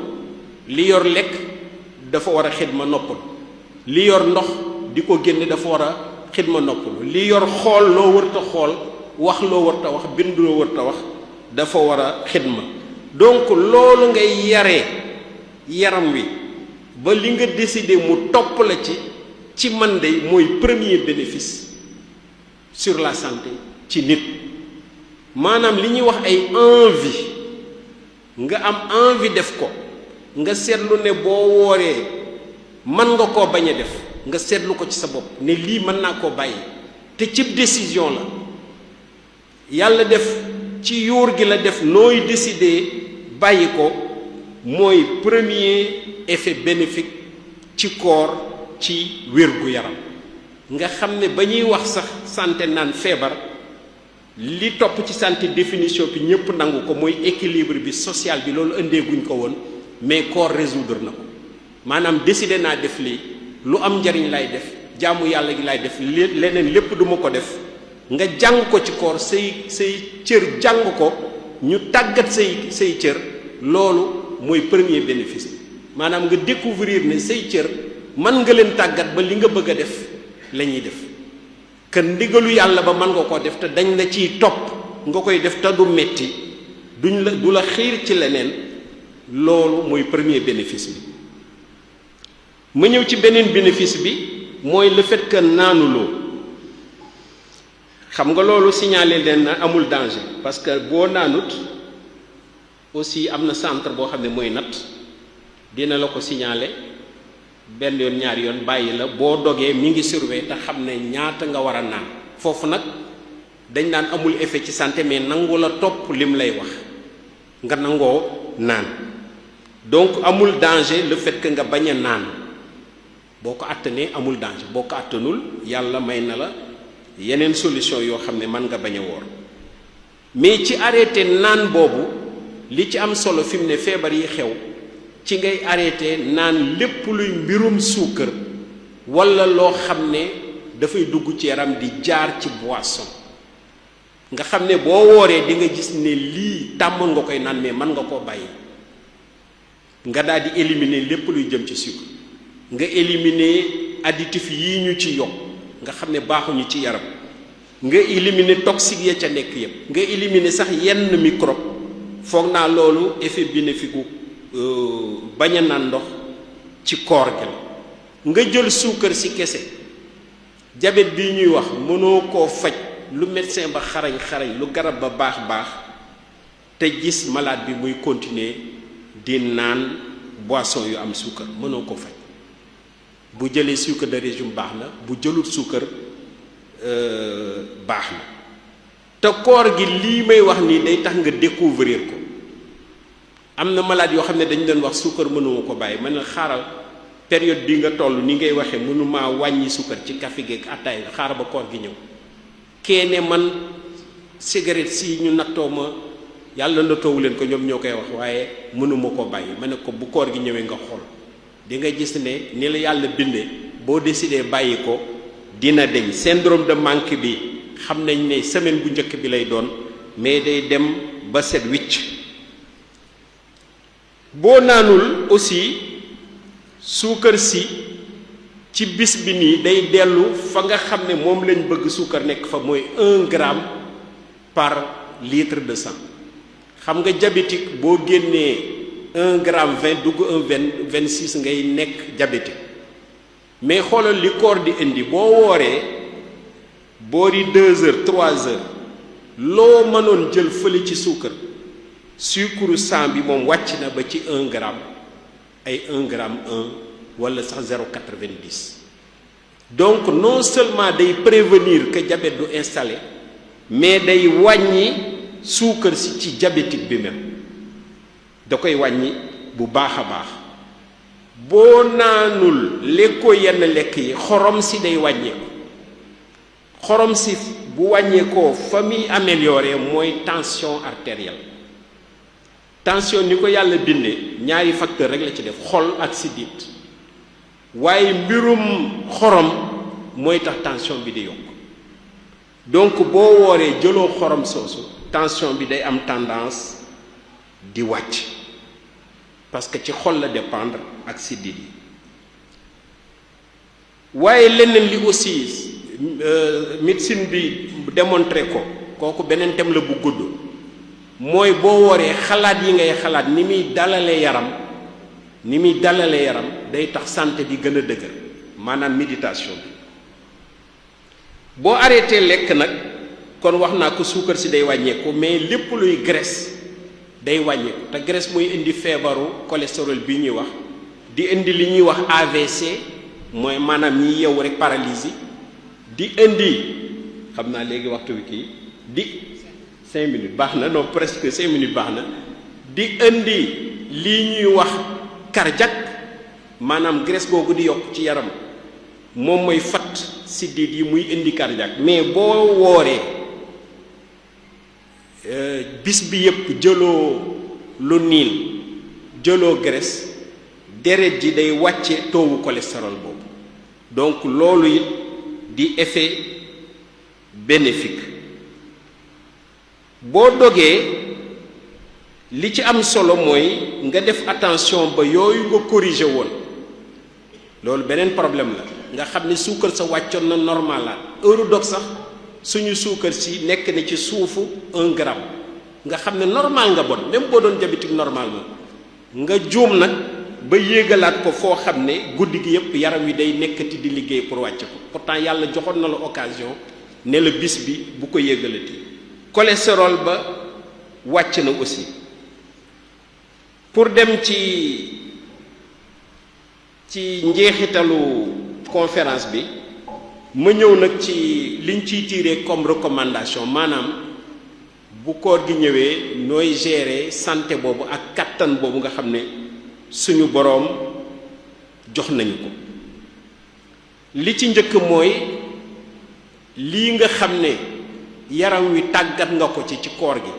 li yor lekk dafa war a xitma noppal li yor ndox di ko génne dafa war a xitma noppalu li yor xool loo wërta xool wax loo wërta wax bind loo wërta wax dafa war a xitma. donc loolu ngay yaree yaram wi ba li nga décider mu topp la ci man de mooy premier bénéfice sur la santé ci nit. maanaam li ñuy wax ay envie nga am envie def ko nga seetlu ne boo wooree mën nga koo bañ a def nga seetlu ko ci sa bopp ne lii mën naa koo bàyyi te cib décision la yàlla def ci yóor gi la def nooy décider bàyyi ko mooy premier effet bénéfique ci koor ci wér-gu-yaram. nga xam ne ba ñuy wax sax santé naan feebar li topp ci santé définition bi ñëpp nangu ko mooy équilibre bi social bi loolu indee guñ ko woon mais koor résoudre na ko maanaam décider naa def lii lu am njariñ lay def jaamu yàlla gi lay def leneen lépp duma ko def nga jàng ko ci koor say cër jàng ko ñu tàggat say cër loolu mooy premier bénéfice bi maanaam nga découvrir ne say cër mën nga leen tàggat ba li nga bëgg a def la ñuy def que ndigalu yàlla ba mën nga koo def te dañ la ciy topp nga koy def te du metti du la xiir ci leneen loolu mooy premier bénéfice bi. ma ñëw ci beneen bénéfice bi mooy le fait que naanuloo xam nga loolu signalé leen na amul danger parce que boo naanut aussi am na centre boo xam ne mooy natt dina la ko signalé benn yoon ñaari yoon bàyyi la boo dogee mi ngi surveiller te xam ne ñaata nga war a naan foofu nag dañ naan amul effet ci santé mais nangu la topp lim lay wax nga nangoo naan donc amul danger le fait que nga bañ a naan boo ko attanee amul danger boo ko attanul yàlla may na la yeneen solution yoo xam ne mën nga bañ a woor mais ci arrêté naan boobu li ci am solo fi mu ne feebar yi xew ci ngay arrêté naan lépp luy mbirum suukar walla loo xam ne dafay dugg ci yaram di jaar ci boisson nga xam ne boo wooree di nga gis ne lii tàmmoon nga koy naan mais mën nga koo bàyyi nga daal di éliminer lépp luy jëm ci sucre nga éliminer additif yii ñu ci yokk nga xam ne baaxuñu ci yaram nga éliminer toxique ya ca nekk yépp nga éliminer sax yenn microbe foog naa loolu effet bénéfique gu bañ a naan ndox ci koor gi la nga jël suukar si kese diabète bii ñuy wax mënoo koo faj lu médecin ba xarañ lu garab ba baax te gis malade bi muy continuer di naan boisson yu am suukar mënoo ko faj bu jëlee sucre de régime baax na bu jëlut suukar baax na te koor gi lii may wax nii day tax nga découvrir ko am na malade yoo xam ne dañu doon wax suukar mënuma ko bàyyi man na xaaral période bi nga toll ni ngay waxee mënumaa wàññi suukar ci café geeg attaay xaaral ba koor gi ñëw keene man cigarette si ñu nattoo ma yàlla nattoowu leen ko ñoom ñoo koy wax waaye mënuma ko bàyyi ma ne ko bu koor gi ñëwee nga xool di nga gis ne ni la yàlla bindee boo décidé bàyyi ko dina deñ syndrome de manque bi xam nañ ne semaine bu njëkk bi lay doon mais day dem ba set wicc boo naanul aussi suukar si ci bis bi nii day dellu fa nga xam ne moom lañ bëgg suukar nekk fa mooy 1 gramme par litre de sang xam nga diabétique boo génnee 1 gramme 20 dugg 26 ngay nekk diabétique mais xoolal li koor di indi boo wooree boori 2 heures 3 heures loo mënoon jël fële ci suukar sucre sang bi moom wàcc na ba ci 1 gramme ay 1 gramme 1 wala sax 0,90 donc non seulement day prévenir que diabète du installé mais day wàññi suukar si ci diabétique bi même da koy wàññi bu baax a baax boo naanul lekkoo yenn lekk yi xorom si day wàññeeku xorom si bu wàññeekoo fa muy amélioré mooy tension artérielle tension ni ko yàlla bindee ñaari facteur rek la ci def xol ak sidit waaye mbirum xorom mooy tax tension bi di yokk donc boo wooree jëloo xorom soosu tension bi day am tendance di wàcc parce que ci xol la dépendre ak sidit yi waaye leneen li aussi médecine bi démontré ko kooku beneen thème la bu gudd mooy boo wooree xalaat yi ngay xalaat ni muy dalale yaram day tax santé bi gën a dëgër maanaam méditation bi boo arrêté lekk nag kon wax naa ko suukar si day wàññeeku mais lépp luy graisse day wàññeeku te graisse mooy indi feebaru cholestérol bi ñuy wax di indi li ñuy wax AVC mooy maanaam ñi yeewu rek paralysie di indi xam naa léegi waxtu wi kii di 5 minutes baax na non presque 5 minutes baax na di indi lii ñuy wax cardiaque maanaam graisse googu di yokk ci yaram moom mooy fat siddiit yi muy indi cardiaque mais boo wooree bis bi yépp jëloo lu niin jëloo graisse deret ji day wàcce toowu cholestérol boobu donc loolu it di effet bénéfique boo dogee li ci am solo mooy nga def attention ba yooyu nga corriger woon loolu beneen problème la nga xam ne suukar sa wàccoon na normal la heure dog sax suñu suukar si nekk na ci suufu 1 gramme nga xam ne normal nga bon même boo doon diabétique normalement nga juum nag ba yéegalaat ko foo xam ne guddi gi yépp yaram wi day nekkati di liggéey pour wàcc ko pourtant yàlla joxoon na la occasion ne la bis bi bu ko yëgalati. cholestérol ba wàcc na aussi. pour dem ci njeexitalu conférence bi ma ñëw nag ci liñ ciy tiré comme recommandation maanaam bu koor gi ñëwee nooy gérer santé boobu ak kattan boobu nga xam ne suñu boroom jox nañu ko. li ci njëkk mooy lii nga xam ne yaram wi tàggat nga ko ci koor gi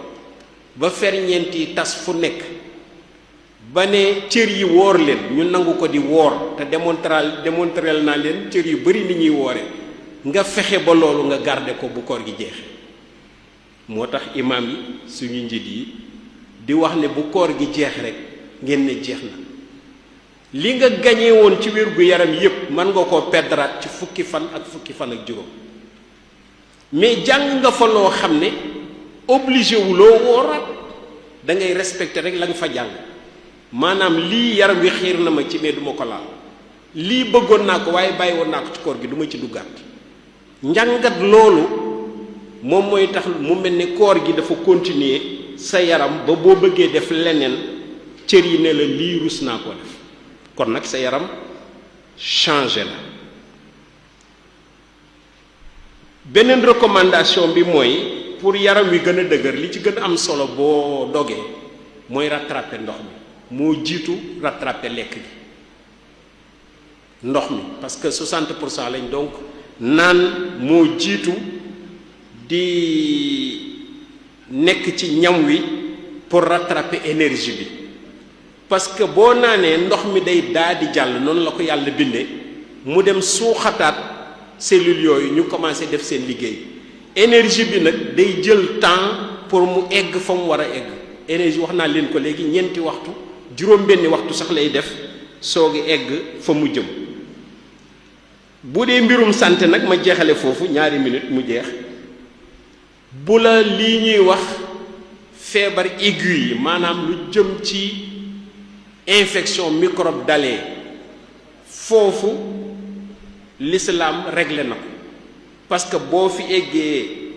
ba ferñeent yi tas fu nekk ba ne cër yi woor leen ñu nangu ko di woor te démontrel naa leen cër yu bari ni ñuy woore nga fexe ba loolu nga garder ko bu koor gi jeexe moo tax imaam yi suñu njiit yi di wax ne bu koor gi jeex rek ngeen ne jeex na li nga gañe woon ci wér gu yaram yépp mën nga koo perdraat ci fukki fan ak juróom mais jàng nga fa loo xam ne obligé wu loo wooraat da ngay respecter rek la nga fa jàng maanaam lii yaram wi xiir na ma ci mais duma ko laal lii bëggoon naa ko waaye bàyyi woon naa ko ci koor gi duma ci duggaat njàngat loolu moom mooy tax mu mel ni koor gi dafa continuer sa yaram ba boo bëggee def leneen cër yi ne la lii rus naa ko def kon nag sa yaram changé na. beneen recommandation bi mooy pour yaram wi gën a dëgër li ci gën a am solo boo dogee mooy rattraper ndox mi moo jiitu rattraper lekk gi ndox mi parce que 60% lañ donc naan moo jiitu di nekk ci ñam wi pour rattraper énergie bi parce que boo naanee ndox mi day daa di jàll noonu la ko yàlla bindee mu dem suuxataat cellules yooyu ñu commencé def seen liggéey énergie bi nag day jël temps pour mu egg fa mu war a egg énergie wax naa leen ko léegi ñeenti waxtu juróom-benni waxtu sax lay def soogi egg fa mu jëm bu dee mbirum santé nag ma jeexale foofu ñaari minute mu jeex bu la lii ñuy wax feebar aigu yi maanaam lu jëm ci infection microbe dalee foofu l'islam réglé na ko parce que boo fi eggee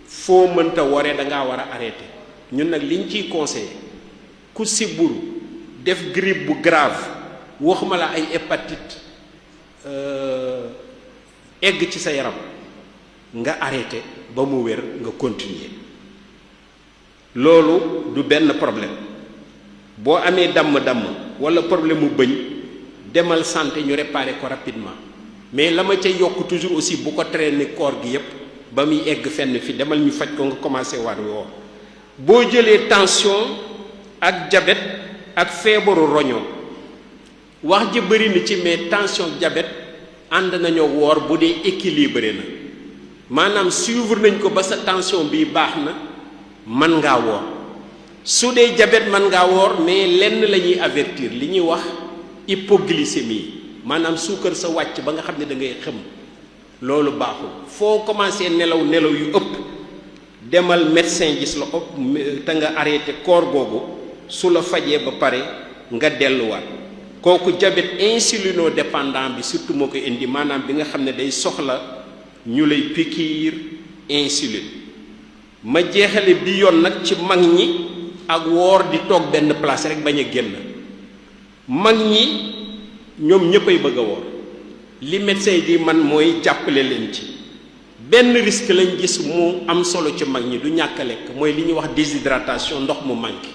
foo mënta waree da ngaa war a arrêter ñun nag liñ ciy conseillé ku siburu def grippe bu grave waxuma la ay hépatite egg ci sa yaram nga arrêté ba mu wér nga continuer loolu du benn problème boo amee damm-damm wala problème mu bëñ demal santé ñu réparer ko rapidement mais la ma ca yokk toujours aussi bu ko traîner koor gi yépp ba muy egg fenn fi demal ñu faj ko nga commencé waat woor boo jëlee tension ak diabète ak feebaru roño wax ji bëri na ci mais tension diabète ànd nañoo woor bu dee équilibré na maanaam suivre nañ ko ba sa tension bi baax na mën ngaa woor su dee diabète mën ngaa woor mais lenn la ñuy avertir li ñuy wax hypoglycémie maanaam suukar sa wàcc ba nga xam ne da ngay xëm loolu baaxul foo commencé nelaw yu ëpp demal médecin gis la ëpp te nga arrêté koor googu su la fajee ba pare nga delluwaat kooku diabète insulinodépendant bi surtout moo koy indi maanaam bi nga xam ne day soxla ñu lay pikiir insuline ma jeexale bi yoon nag ci mag ñi ak woor di toog benn place rek bañ a génn mag ñi ñoom ñëppay bëgg a woor li médecin di man mooy jàppale leen ci benn risque lañ gis mu am solo ci mag ñi du ñàkk a lekk mooy li ñuy wax déshydratation ndox mu manqué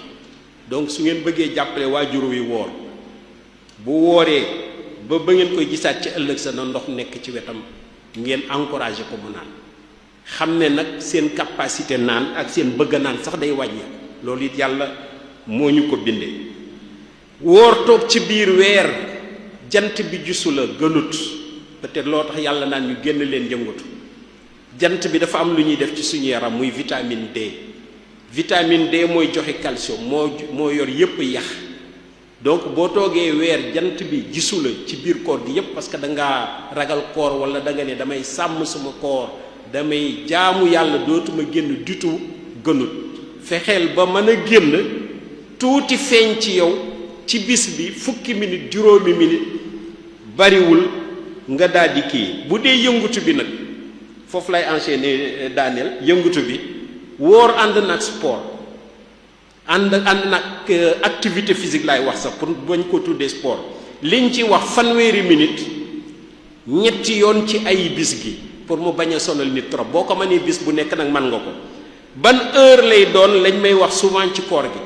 donc su ngeen bëggee jàppale waajur wi woor bu wooree ba ngeen koy gisaat ci ëllëg sa na ndox nekk ci wetam ngeen encouragé ko mu naan xam ne nag seen capacité naan ak seen bëgg a naan sax day wàññi loolu it yàlla moo ñu ko bindee woor toog ci biir weer jant bi gisu la gënut peut-être loo tax yàlla naan ñu génn leen yëngatu jant bi dafa am lu ñuy def ci suñu yaram muy vitamine D vitamine D mooy joxe calcium moo yor yépp yax donc boo toogee weer jant bi gisu la ci biir koor gi yépp parce que da ngaa ragal koor wala da nga ne damay sàmm suma koor damay jaamu yàlla dootuma génn du tout gënut fexeel ba mën a génn tuuti feeñ ci yow ci bis bi fukki minute juróomi minute bariwul nga daldi kii bu dee yëngutu bi nag foofu lay enchaîner Daniel yëngatu bi woor ànd nag sport ànd nag activité physique laay wax sax pour bañ ko tuddee sport liñ ci wax fanweeri minute ñetti yoon ci ay bis gi pour mu bañ a sonal nit trop boo ko mënee bis bu nekk nag mën nga ko ban heure lay doon lañ may wax souvent ci koor gi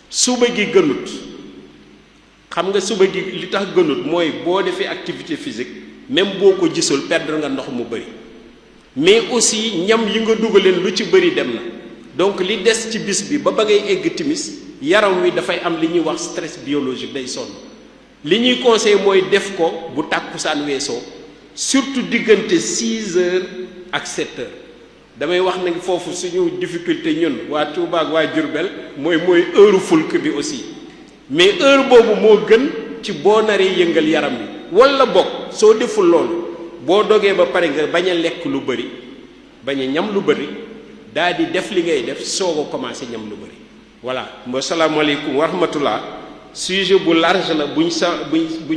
suba gi gënut xam nga suba gi li tax gënut mooy boo defee activité physique même boo ko gisul perdre nga ndox mu bari mais aussi ñam yi nga dugaleen lu ci bari dem na donc li des ci bis bi ba ngay egg timis yaram wi dafay am li ñuy wax stress biologique day sonn li ñuy conseil mooy def ko bu tàkkusaan weesoo surtout diggante 6 heures ak 7 heures damay wax nag foofu suñu difficulté ñun waa Touba ak waa Diourbel mooy heure fulk bi aussi mais heure boobu moo gën ci boo naree yëngal yaram bi wala bokk soo deful loolu boo dogee ba pare nga bañ a lekk lu bëri bañ a ñam lu bëri daal di def li ngay def soog a commencé ñam lu bëri voilà asalaamaaleykum wa rahmatullah sujet bu large la buñ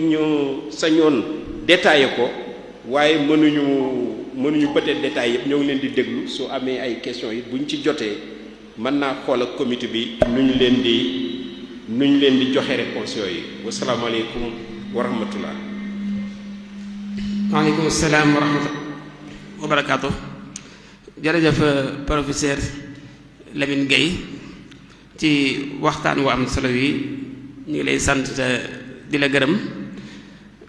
ñu sañoon détaillé ko waaye mënuñu peut-être détail yëpp ñoo ngi leen di déglu su amee ay questions yi buñ ci jotee mën naa xool ak comité bi nuñ leen di joxe réponse yooyu wasalaamaaleykum wa rahmatullah. waaleykum salaam wa rahmatullah wa barakaatu. jërëjëf professeur Lamine Gueye ci waxtaan wu am solo yi ñu ngi lay sant di la gërëm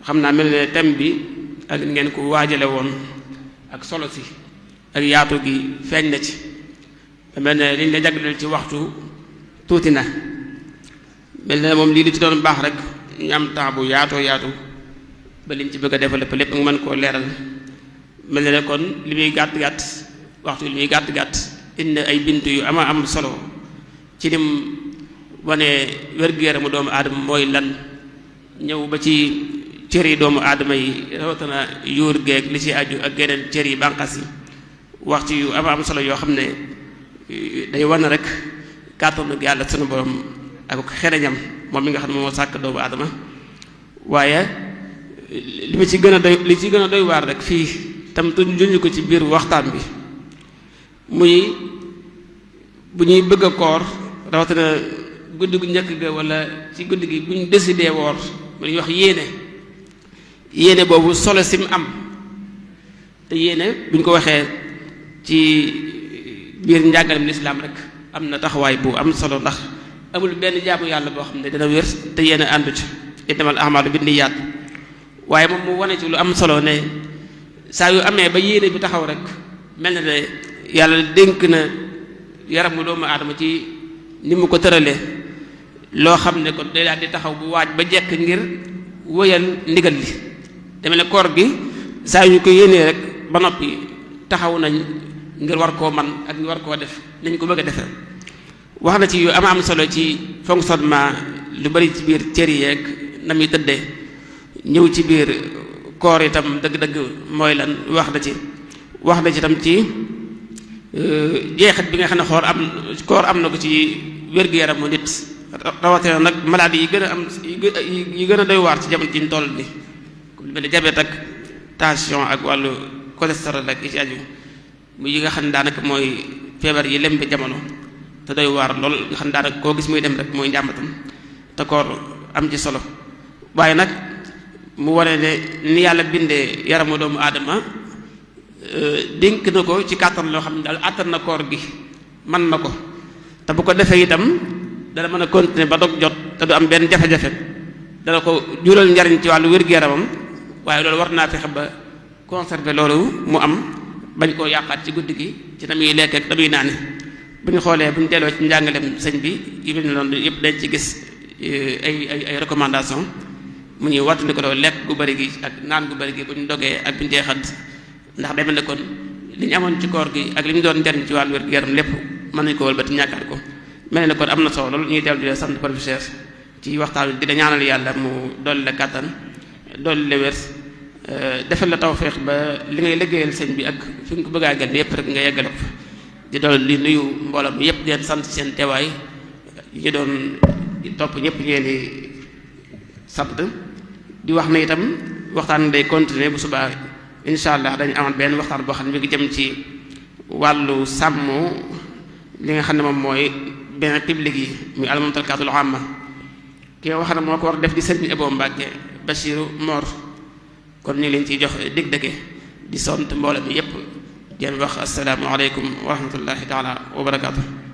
xam naa mel ne thème bi ak ngeen ko waajale woon ak solo si ak yaatu gi feeñ na ci mel ne liñ la jagleel ci waxtu tuuti na mel ne moom lii li ci doon baax rek ñu am temps bu yaatoo yaatu ba liñ ci bëgg a développer lépp nga mën koo leeral mel ne kon li muy gàtt-gàtt waxtu li muy gàtt-gàtt indi ay bintu yu ama am solo ci lim wane wér-gu-yaramu doomu aadama mooy lan ñëw ba ci cër yi doomu aadama yi rawatina yuur geeg li ci aju ak geneen cër yi bànqas yi wax ci yu ama am solo yoo xam ne day wane rek kàttanu yàlla sunu borom ak xereñam moom mi nga xam ne moo sàkk doomu aadama waaye li ci gën a doy waar rek fii tam junj ko ci biir waxtaan bi muy bu ñuy bëgg a koor rawatina guddi gu njëkk ga wala ci guddi gi bu ñu décidé woor mu ñuy wax yéene boobu solo sim am te yéene bu ñu ko waxee ci biir njàngalem lislaam rek am na taxawaay bu am solo ndax amul benn jaamu yàlla boo xam ne dana wér te yéene àndu ci innamal a'maalu binniyaat waaye moom mu wane ci lu am solo ne saa yu amee ba yéene bi taxaw rek mel na ne yàlla dénk na yaramu doomu aadama ci ni mu ko tëralee loo xam ne kon day daal di taxaw bu waaj ba jekk ngir wëyal ndigal li deme ne koor gi saa yu ñu ko yéenee rek ba noppi taxaw nañ ngir war koo man ak ngir war koo def nañ ko bëgg a defee wax na ci yu am solo ci fonctionnement lu bari ci biir cër yi yeeg na muy tëddee ñëw ci biir koor itam dëgg-dëgg mooy lan wax na ci tam ci jeexit bi nga xam ne koor am na ko ci wér-gu-yaramu nit rawatina nag maladie yi gën a am yi gën a doy waar ci jamono ji ñu toll ni comme lu mel ni diabète ak tension ak wàllu cholestérol ak yi ci aju mu yi nga xam ne daanaka mooy feebar yi lem bi jamono te doy waar lool nga xam ne daanaka koo gis muy dem rek mooy njàmbatam te koor am ci solo waaye nag mu wane ne ni yàlla bindee yaramu doomu aadama dénk na ko ci kàttan loo xam ne daal àttan na koor gi man na ko te bu ko defee itam dana mën a continuer ba dog jot te du am benn jafe-jafe dana ko jural njariñ ci wàllu wér-gu-yaramam waaye loolu war naa fexe ba conserver loolu mu am bañ koo yàqaat ci guddi gi ci na muy lekk ak na muy naane bu ñu xoolee bu ñu delloo ci njàngaleem sëñ bi yu mel noonu yëpp dañ ci gis ay recommandation mu ñuy wattu ni ko loolu lekk gu bëri gi ak naan gu bëri gi bu ñu dogee ak bu ñu jeexat ndax day mel ne kon li ñu amoon ci koor gi ak li ñu doon njariñ ci wàllu wér-gu-yaram lépp mën nañu ko wëlbati ñàkkaat ko mel ne kon am na solo loolu ñuy dellu di la sant professeur ci waxtaan bi dina ñaanal yàlla mu dolli la kàttan dolli la wér defal la tawfeex ba li ngay liggéeyal sëñ bi ak fi nga ko bëgg a àggal yépp rek nga yeggale ko di dolli di nuyu mbooloo mi yépp di leen sant seen teewaay yi ñu doon topp ñëpp ngeen di sant di wax na itam waxtaan day continuer bu subaa incha allah dañu amal benn waxtaan boo xam ne mi ngi jëm ci wàllu sàmm li nga xam ne moom mooy benn public yi muy al-mumtalakatul amma ki nga wax ne moo ko war def di sëriñ Ebo Mbàkke Bachiru Mor kon ñu ngi leen ciy jox dig-dëgge di sont mbooloo mi yépp di leen wax assalaamu aleykum wa rahmatullahi taala wa barakaatu.